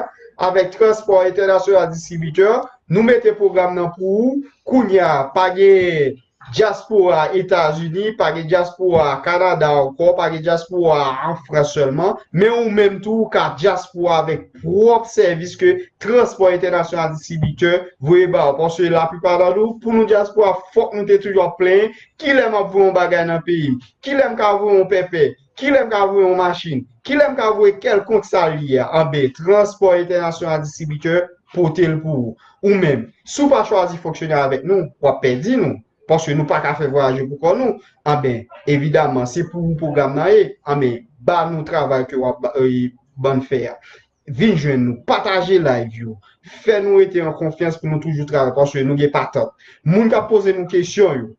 avèk Transpò Entènasyonal Distribitè. Nou mete pwogram nan pou ou. Kounye a, pa gen dyaspora Etazini, pa gen dyaspora Kanada ankò, pa gen dyaspora an Frans sèlman, men ou menm tou ou ka dyaspora avèk pwòp sèvis ke Transpò Entènasyonal Distribitè voye ba ou. Paske laplipa nan nou, pou nou dyaspora, fòk nou te toujou ap plenyen, kilè m ap voye yon bagay nan peyi m? Kilè m ka voye yon pèpè? Kilè m ka voye yon machin? Kilè m ka voye kèlkonk sa l ye a? Anben, Transpò Entènasyonal Distribitè pote l pou ou. Ou menm, si w pa chwazi fonksyone avèk nou, w ap pèdi nou. Paske nou pa ka fè vwayaje pou kò nou. Anben, evidaman, se pou ou pwogram nan ye. Anben, ba nou travay ke w ap ba- e, ban n fè a. Vin jwenn nou, pataje live yo. Fè nou rete an konfyans pou nou toujou travay, paske nou gen patant. Moun k ap poze nou kesyon yo,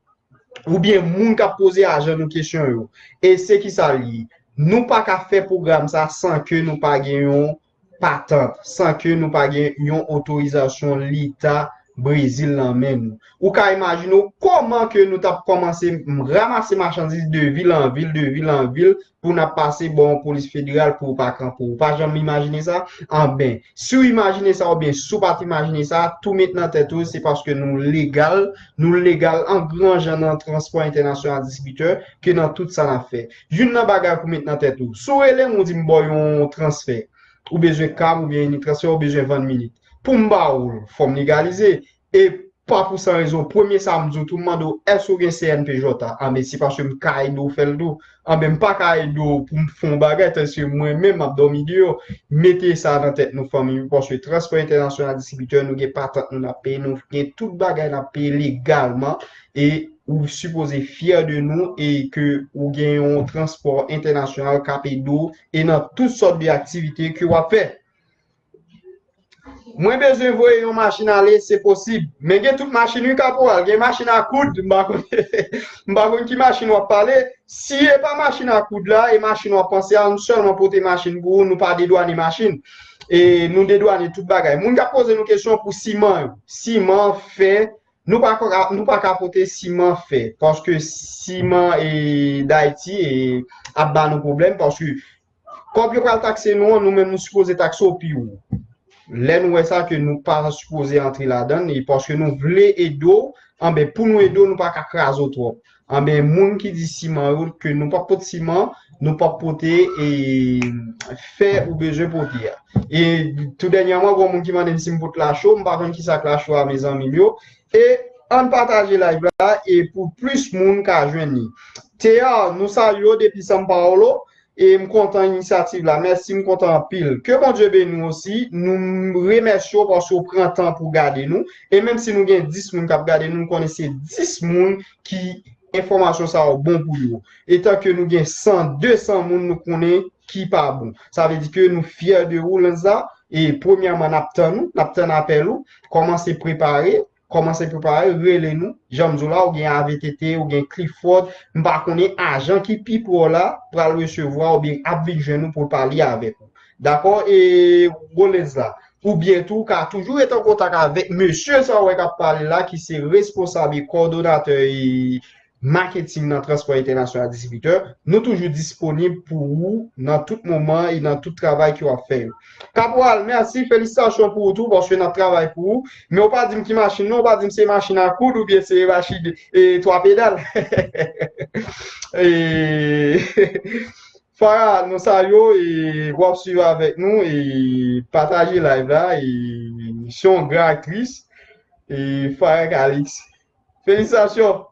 oubyen moun k ap poze ajan nou kesyon yo, e se ki sa l ye? Nou pa ka fè pwogram sa san ke nou pa gen yon patant, san ke nou pa gen yon otorizasyon Leta Brezil nan men nou. Ou ka imajine w kòman ke nou t ap kòmanse ranmase machandiz de vil an vil, de vil an vil, pou n ap pase bò yon polis federal pou w pa kanpe w. Ou pa janm imajine sa? Anben, si w imajine sa oubyen si w pa t imajine sa, tou met nan tèt ou, se paske nou legal, nou legal an gran jan nan Transpò Entènasyonal Distribitè ke nan tout sa n ap fè. Youn nan bagay pou met nan tèt ou, si w rele m, ou di m ba w yon transfè, ou bezwen kab oubyen ini transfè, ou bezwen vann minit. Pou m ba ou l, fò m legalize. E pa pou san rezon, premye sa m di w tou, m mande w, èske w gen C N P J a? Anben, se paske m ka ede w fè l tou. Anben, m pa ka ede w pou m fè yon bagay, tandiske mwen menm, m ap dòmi deyò. Mete sa nan tèt nou, fanmi, paske Transpò Entènasyonal Distribitè, nou gen patant nou n ap peye, nou gen tout bagay n ap peye legalman, e ou sipoze fyè de nou, e ke ou gen yon transpò entènasyonal k ap ede w, e nan tout sòt de aktivite ke w ap fè. Mwen bezwen voye yon machin ale, se posib. Men gen tout machin, wi, kaporal. Gen machin a koud, m pa konn, m pa konn ki machin w ap pale. Si e pa machin a koud la, e machin w ap panse a, nou sèlman pote machin pou ou, nou pa dedwane machin. E nou dedwane tout bagay. Moun k ap poze nou kesyon pou siman yo. Siman, fè, nou pa ka, nou pa ka pote siman, fè. Paske siman e Dayiti e ap ba nou pwoblèm, paske kòb yo pral takse nou an, nou menm nou sipoze takse w pi wo. Lè nou wè sa ke nou pa sipoze antre ladan l, e paske nou vle ede w, anben, pou nou ede w, nou pa ka kraze w twòp. Anben, moun ki di siman yo, ke nou p ap pote siman, nou p ap pote, e, fè ou bezwen pote a. E tou dènyèman, gen yon moun ki mande m si m pot lacho, m pa konn ki sa k lacho a, mezanmi m yo. E ann pataje live la, e pou plis moun ka jwenn li. Teya, nou salye w depi São Paulo. E m kontan inisyativ la. Mèsi, m kontan anpil. Ke Bondye beni w osi. Nou remèsye w paske w pran tan pou w gade nou. E menm si nou gen dis moun k ap gade nou, nou konnen se dis moun ki enfòmasyon sa yo bon pou yo. Etan ke nou gen san, de san moun nou konnen ki pa bon. Sa vle di ke nou fyè de ou, Lenza. E premyèman, n ap tann ou, n ap tann apèl ou. Kòmanse prepare. Kòmanse prepare, rele nou. Jan m di w la, ou gen A V T T, ou gen Clifford, m pa konnen ajan ki pi pre w la pral resevwa w oubyen ap vin jwenn ou pou l pale avèk ou. Dakò? E Rolens la. Oubyen tou, ou ka toujou rete an kontak avèk mesye sa w wè k ap pale la, ki se responsab e kòdonatè e maketing nan Transpò Entènasyonal Distribitè. Nou toujou disponib pou ou nan tout moman e nan tout travay ke w ap fè yo. Kaporal, mèsi, felisitasyon pou ou tou, paske n ap travay pou ou. Men ou pa di m ki machin non, ou pa di m se machin a koud oubyen se machin, e, twa pedal. E, Farah, nou salye w, e, w ap swiv avèk nou, e, pataje live la, e, se yon gran aktris, e, Farah Calix. Felisitasyon.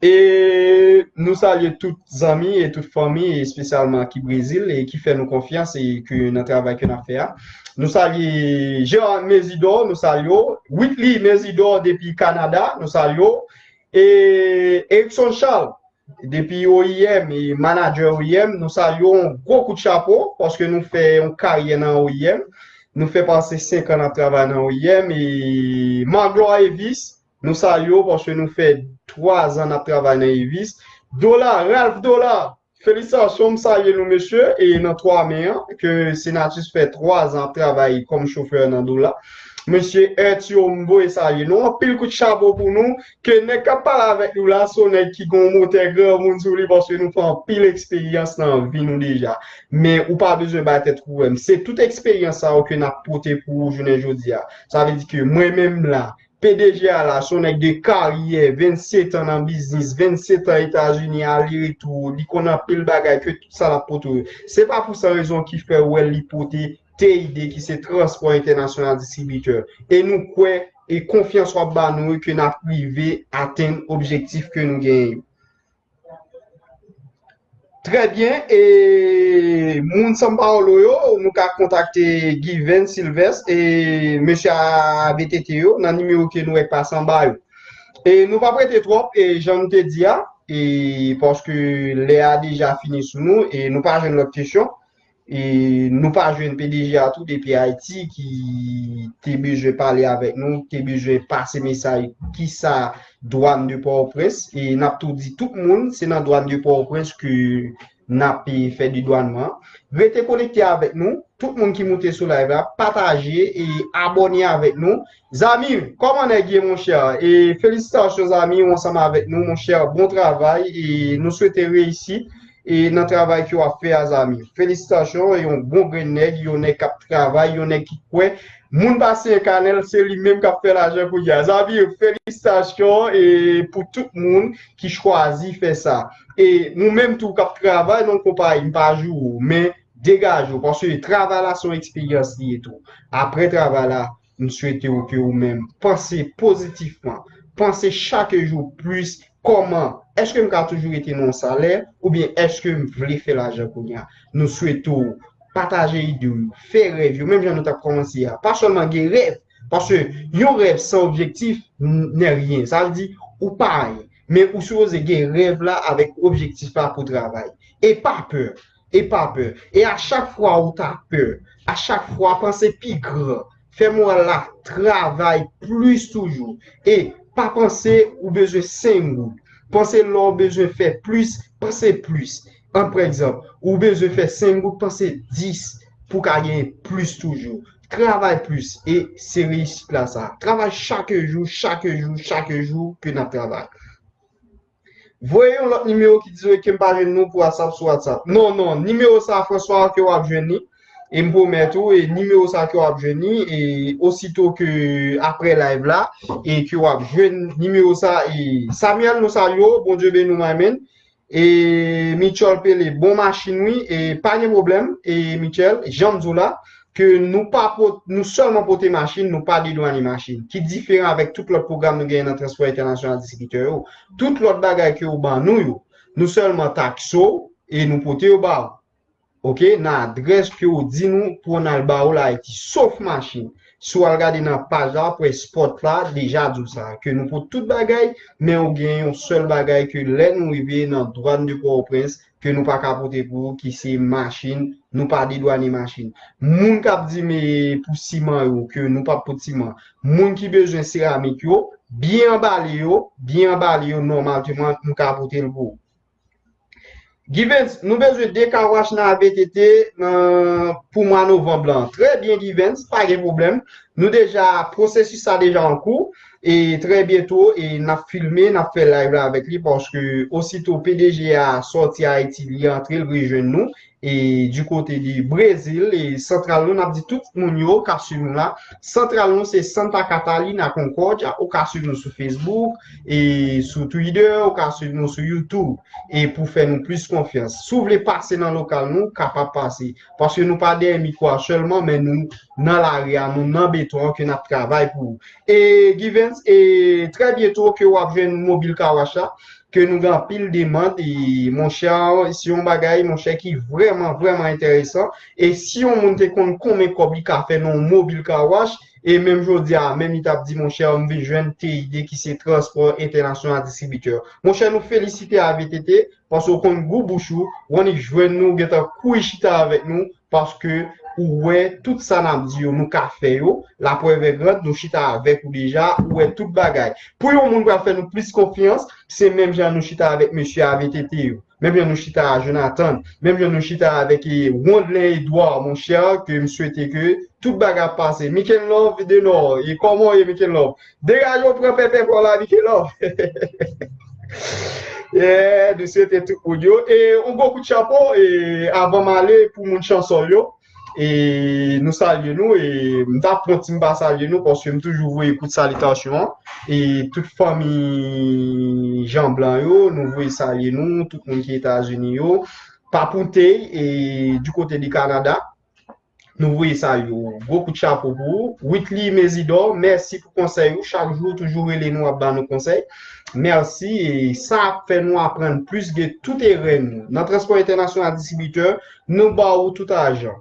E nou salye tout zanmi e tout fanmi, espesyalman ki Brezil, e ki fè nou konfyans e ke nan travay ke n ap fè a. Nou salye Gerard Mezidor, nou salye w. Whitley Mezidor depi Kanada, nou salye w. E Erickson Charles, depi O I M, e manadjè O I M, nou salye w, yon gwo kout chapo, paske nou fè yon karyè nan O I M. Nou fè pase senk an n ap travay nan O I M, e Magloire Evis, nou salye w, paske nou fè twa zan n ap travay nan Evis. Dola, Ralph Dola, felisitasyon, m salye nou, mesye, e nan twa men an, ke Senatus fè twa zan ap travay kòm chofè nan Dola. Mesye Ertio, m voye salye nou. Anpil kout chapo pou nou. Ke nèg k ap pale avèk nou la, se yon nèg ki gen yon motè granmoun sou li, paske nou fè anpil eksperyans nan vi nou deja. Men ou pa bezwen bay tèt pwoblèm. Se tout eksperyans sa yo ke n ap pote pou ou jounen jodi a. Sa vle di ke mwen menm la, P D G a la, se yon nèg de karyè, vennsenk an nan biznis, vennsenk an Etazini, ale retou, li konn anpil bagay ke tout sa l ap pote yo. Se pa pou san rezon ki fè w wè li pote T I D ki se Transpò Entènasyonal Distribitè. E nou kwè e konfyans w ap ba nou ke n ap rive atenn objektif ke nou genyen yo. Trè byen, e moun São Paulo yo, nou ka kontakte Given Silvestre e mesye a V T T yo nan nimewo ke nou wè k pase anba yo. E nou p ap rete twòp, e jan m te di a, e paske lè a deja fini sou nou, e nou pa jwenn lòt kesyon. E nou pa jwenn P D G a tou depi Ayiti ki te bezwen pale avèk nou, te bezwen pase mesaj kisa dwàn de Pòtoprens. E n ap tou di tout moun, se nan dwàn de Pòtoprens ke n ap, e, fè dedwànman an. Rete konekte avèk nou, tout moun ki moute sou live la, pataje e abòne avèk nou. Zami, kòman nèg ye, monchè? E felisitasyon, zami, ou ansanm avèk nou, monchè, bon travay, e nou swete reyisi e nan travay ke w ap fè a, zami. Felisitasyon, yon bon grenn nèg, yon nèg k ap travay, yon nèg ki kwè. Moun pa siyen kanèl, se li menm k ap fè lajan kounye a. Zami, felisitasyon e pou tout moun ki chwazi fè sa. E ou menm tou k ap travay nan konpayi, m pa joure w, men degaje w, paske travay la se yon eksperyans li ye tou. Apre travay la, m swete w ke ou menm panse pozitifman, panse chak jou plis kòman, èske m ka toujou rete nan yon salè oubyen èske m vle fè lajan kounye a? Nou swete w pataje ide w, fè rèv yo, menm jan nou t ap kòmanse a. Pa sèlman gen rèv, paske yon rèv san objektif n-, nè ryen. Sa vle di, ou pa anyen. Men ou sipoze gen rèv la avèk objektif la pou travay. E pa pè. E pa pè. E a chak fwa ou ta pè, a chak fwa panse pi gran. Fè moral la travay plis toujou. E pa panse ou bezwen senk goud. Panse lè w bezwen fè plis, panse plis. An, pa egzanp, ou bezwen fè senk goud, panse dis pou w ka genyen plis toujou. Travay plis e se reyisit la sa. Travay chak jou, chak jou, chak jou ke n ap travay. Voye yon lòt nimewo ki di ke m pa jwenn nou pou WhatsApp sou WhatsApp. Non, non, nimewo sa François ke w ap jwenn li. E m pwomèt ou, e nimewo sa ke w ap jwenn li, e osito ke apre live la, e ke w ap jwenn nimewo sa, e Samuel, nou salye w, Bondye beni w, my man. E Michel Pele, bon machin wi, e pa gen pwoblèm, e Michel, jan m di w la, ke nou pa pot-, nou sèlman pote machin, nou pa dedwane machin, ki diferan avèk tout lòt pwogram nou genyen nan Transpò Entènasyonal Distribitè yo. Tout lòt bagay ke yo ban nou yo, nou sèlman takse w e nou pote yo ba w. Oke, nan adrès ke yo di nou pou n al ba w la Ayiti, sof machin. Si w al gade nan paj la, w ap wè spot la deja di w sa, ke nou pote tout bagay, men ou gen yon sèl bagay ke lè nou rive nan dwàn de Pòtoprens, ke nou pa ka pote pou ou, ki se machin, nou pa dedwane machin. Moun k ap di m pou siman yo, ke nou p ap pot siman. Moun ki bezwen seramik yo, byen anbale yo, byen anbale yo, nòmalman, nou ka pote l pou ou. Givens, nou bezwen de car wash nan V T T nan, pou mwa novanm lan. Trè byen, Givens, pa gen pwoblèm. Nou deja, pwosesis sa deja an kou. E trè byento, e n ap filme, n ap fè live la avèk li, paske osito P D G a sòti Ayiti, li antre, l rejwenn nou. E du kote de Brezil, e santral nou, n ap di tout moun yo k ap swiv nou la, santral nou se Santa Catalina Concordia, ou ka swiv nou sou Facebook, e sou Twitter, ou ka swiv nou sou YouTube, e pou fè nou plis konfyans. Si w vle pase nan lokal nou, kapab pase. Paske nou pa dèyè mikwo a sèlman, men nou nan lari a, nou nan beton an ke n ap travay pou ou. E Givens, e trè byento ke w ap jwenn mobil car wash la, ke nou gen anpil demann, e monchè, se yon bagay, monchè, ki vrèman, vrèman enteresan. E si yon moun te konn konbyen kòb li ka fè nan yon mobil car wash, e menm jodi a, menm li t ap di, monchè, m vin jwenn T I D ki se Transpò Entènasyonal Distribitè. Monchè, nou felisite A V T T, paske w konn gou bouch ou, w annik jwenn nou, w gentan kouri chita avèk nou, paske ou wè tout sa n ap di yo, nou ka fè yo, laprèv è grand, nou chita avèk ou deja, ou wè tout bagay. Pou yon moun pral fè nou plis konfyans, se menm jan nou chita avèk mesye A V T T yo. Menm jan nou chita a Jonathan, menm jan nou chita avèk e, Wondlen Edouard, monchè, ke m swete ke tout bagay ap pase. Mikel Love de Nò, e kòman w ye, Mikel Love? Degaje w pran pèpè pa w la, Mikel Love. Yeah, nou swete tout moun yo. E yon gwo kout chapo, e avan m ale pou moun Chansòl yo, e nou salye nou, e m ta pran ti m pa salye nou, paske m toujou voye kout salitasyon an, e tout fanmi Jan Blan yo, nou voye salye nou, tout moun ki Etazini yo, Papoutey, e du côté du Canada, nou voye salye w. Gwo kout chapo pou ou. Whitley Mezidor, mèsi pou konsèy ou. Chak jou, toujou rele nou, ap ba nou konsèy. Mèsi. E sa ap fè nou aprann plis de tout erè nou. Nan Transpò Entènasyonal Distribitè, nou ba ou tout ajan.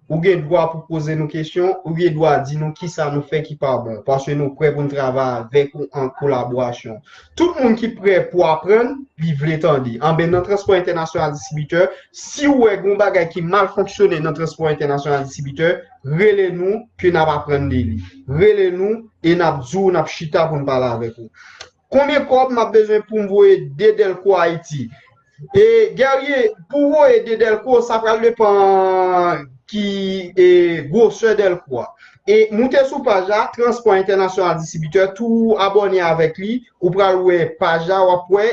Ou gen dwa pou poze nou kesyon, ou gen dwa di nou kisa nou fè ki pa bon, paske nou prè pou n travay avèk ou an kolaborasyon. Tout moun ki prè pou aprann, li vle tande. Anben, nan Transpò Entènasyonal Distribitè, si w wè gen yon bagay ki mal fonksyone nan Transpò Entènasyonal Distribitè, rele nou ke n ap aprann de li. Rele nou e n ap di w, n ap chita pou n pale avèk ou. Konbyen kòb m ap bezwen pou m voye de Dèlko Ayiti? E, Guerrier, pou voye de Dèlko, sa pral depann ki e, gwosè Dèlko a. E moute sou paj la, Transpò Entènasyonal Distribitè, tou abòne avèk li, ou pral wè paj la, w ap wè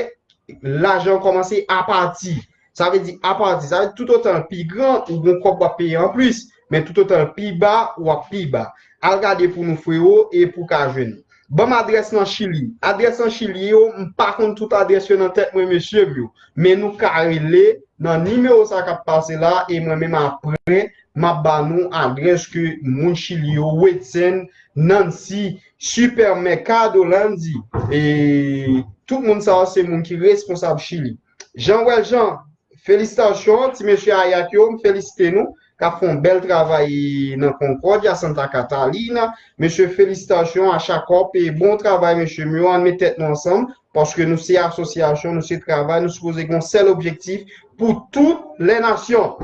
lajan kòmanse apati. Sa vle di apati, sa vle di toutotan l pi gran, ou gon kòb w ap peye anplis, men toutotan l pi ba, w ap pi ba. Al gade pou nou, frewo, e pou w ka jwenn. Ban m adrès nan Chili. Adrès nan Chili yo, m pa konn tout adrès yo nan tèt mwen, mesye m yo. Men nou ka rele nan nimewo sa k ap pase la, e mwen menm apre, m ap ba nou adrès ke moun Chili yo, Wetsen, Nancy, Supermercado Landy. E tout moun sa yo se moun ki responsab Chili. Jean Weljean, felisitasyon, ti mesye Ayat yo, m felisite nou, k ap fè yon bèl travay nan Concordia, Santa Catalina. Mesye, felisitasyon a Chakòp e bon travay, mesye m yo, ann met tèt nou ansanm, paske nou se asosyasyon, nou se travay, nou sipoze gen yon sèl objektif pou tout lè nasyon.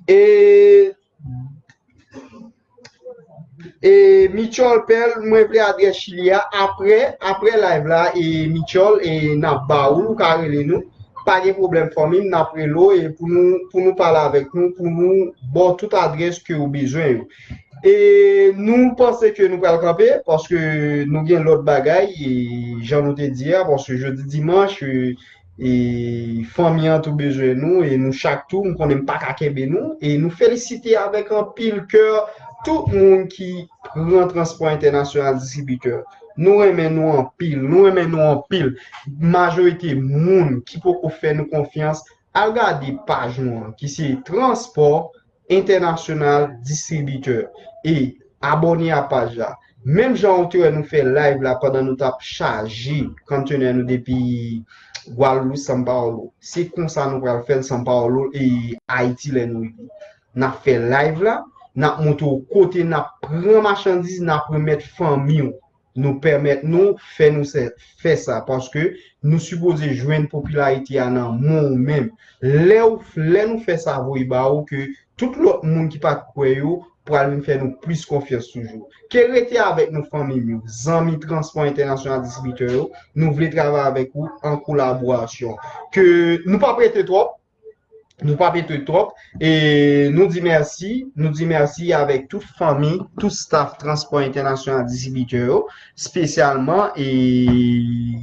E E Michol Pèl, mwen vle adrès Chili a apre, apre live la, e Michol, e n ap ba ou, ou ka rele nou. Pa gen pwoblèm fanmi m, n ap rele w, e pou nou, pou nou pale avèk nou, pou nou ba w tout adrès ke ou bezwen yo. E nou panse ke nou pral kanpe, paske nou gen lòt bagay, e jan nou te di a, paske jodi dimanch, e e fanmi an tou bezwen nou, e nou chak tou, m konnen m pa ka kenbe nou, e nou felisite avèk anpil kè tout moun ki pran Transpò Entènasyonal Distribitè. Nou renmen nou anpil, nou renmen nou anpil. Majorite moun ki poko fè nou konfyans, al gade paj nou an, ki se Transpò Entènasyonal Distribitè. E abòne a paj la. Menm jan ou te wè nou fè live la pandan nou t ap chaje konntenè nou depi Guarulhos, São Paulo. Se konsa nou pral fè l São Paulo e Ayiti lè nou rive. N ap fè live la, n ap montre w kote n ap pran machandiz, n ap remèt fanmi w. Nou pèmèt nou fè nou sè, fè sa, paske nou sipoze jwenn popilarite a nan men w menm. Lè w, lè nou fè sa voye ba ou ke tout lòt moun ki pa t kwè yo pral vin fè nou plis konfyans toujou. Ke rete avèk nou fanmi m yo, zanmi Transpò Entènasyonal Distribitè yo, nou vle travay avèk ou an kolaborasyon. Ke nou p ap rete twòp, nou p ap rete twòp, e nou di mèsi, nou di mèsi avèk tout fanmi, tout staff Transpò Entènasyonal Distribitè yo, espesyalman, e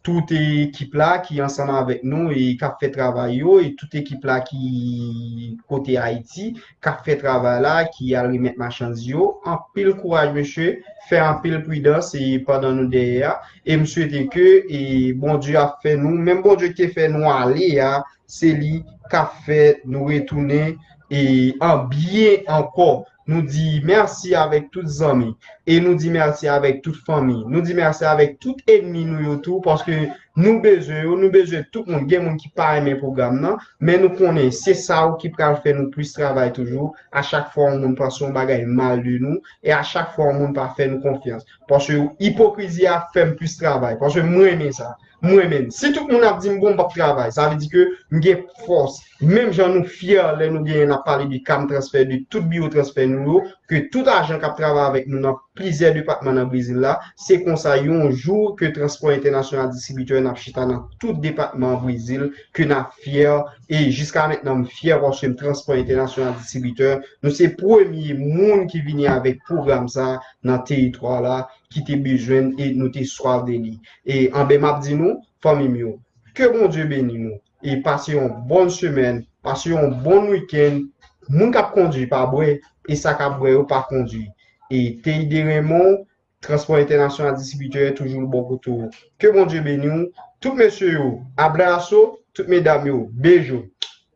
tout ekip la ki ansanm avèk nou e k ap fè travay yo, e tout ekip la ki kote Ayiti, k ap fè travay la, ki al remèt machandiz yo. Anpil kouraj, mesye, fè anpil pridans e pandan nou dèyè a. E m swete ke e Bondye ap fè nou, menm Bondye ki te fè nou ale a, se li k ap fè nou retounen e an byen ankò. Nou di mèsi avèk tout zanmi. E nou di mèsi avèk tout fanmi. Nou di mèsi avèk tout ènmi nou yo tou, paske Nou bezwen yo, nou bezwen tout moun. Gen moun ki pa renmen pwogram nan, men nou konnen se sa yo ki pral fè nou plis travay toujou. A chak fwa yon moun panse yon bagay mal de nou, e a chak fwa yon moun pa fè nou konfyans. Paske ipokrizi a fè m plis travay. Paske m renmen sa. M renmen. Si tout moun ap di m bon, m p ap travay, sa vle di ke m gen fòs. Menm jan nou fyè lè nou genyen n ap pale de CAM Transfè, de tout biwo transfè nou yo, ke tout ajan k ap travay avèk nou nan plizyè depatman nan Brezil la, se konsa yon jou ke Transpò Entènasyonal Distribitè n ap chita nan tout depatman Brezil, ke n ap fyè, e jiska mentnan m fyè paske m Transpò Entènasyonal Distribitè, nou se premye moun ki vini avèk pwogram sa nan teritwa la, ki te bezwen e nou te swaf de li. E anben m ap di nou, fanmi m yo, ke Bondye beni nou e pase yon bòn semèn, pase yon bòn wikenn. Moun k ap kondui pa bwè, e sa k ap bwè yo pa kondui. E T I D Raymond, Transpò Entènasyonal Distribitè, toujou bò kote w. Ke Bondye beni w. Tout mesye yo, abraso, tout medam yo, bejo.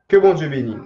Ke Bondye beni w.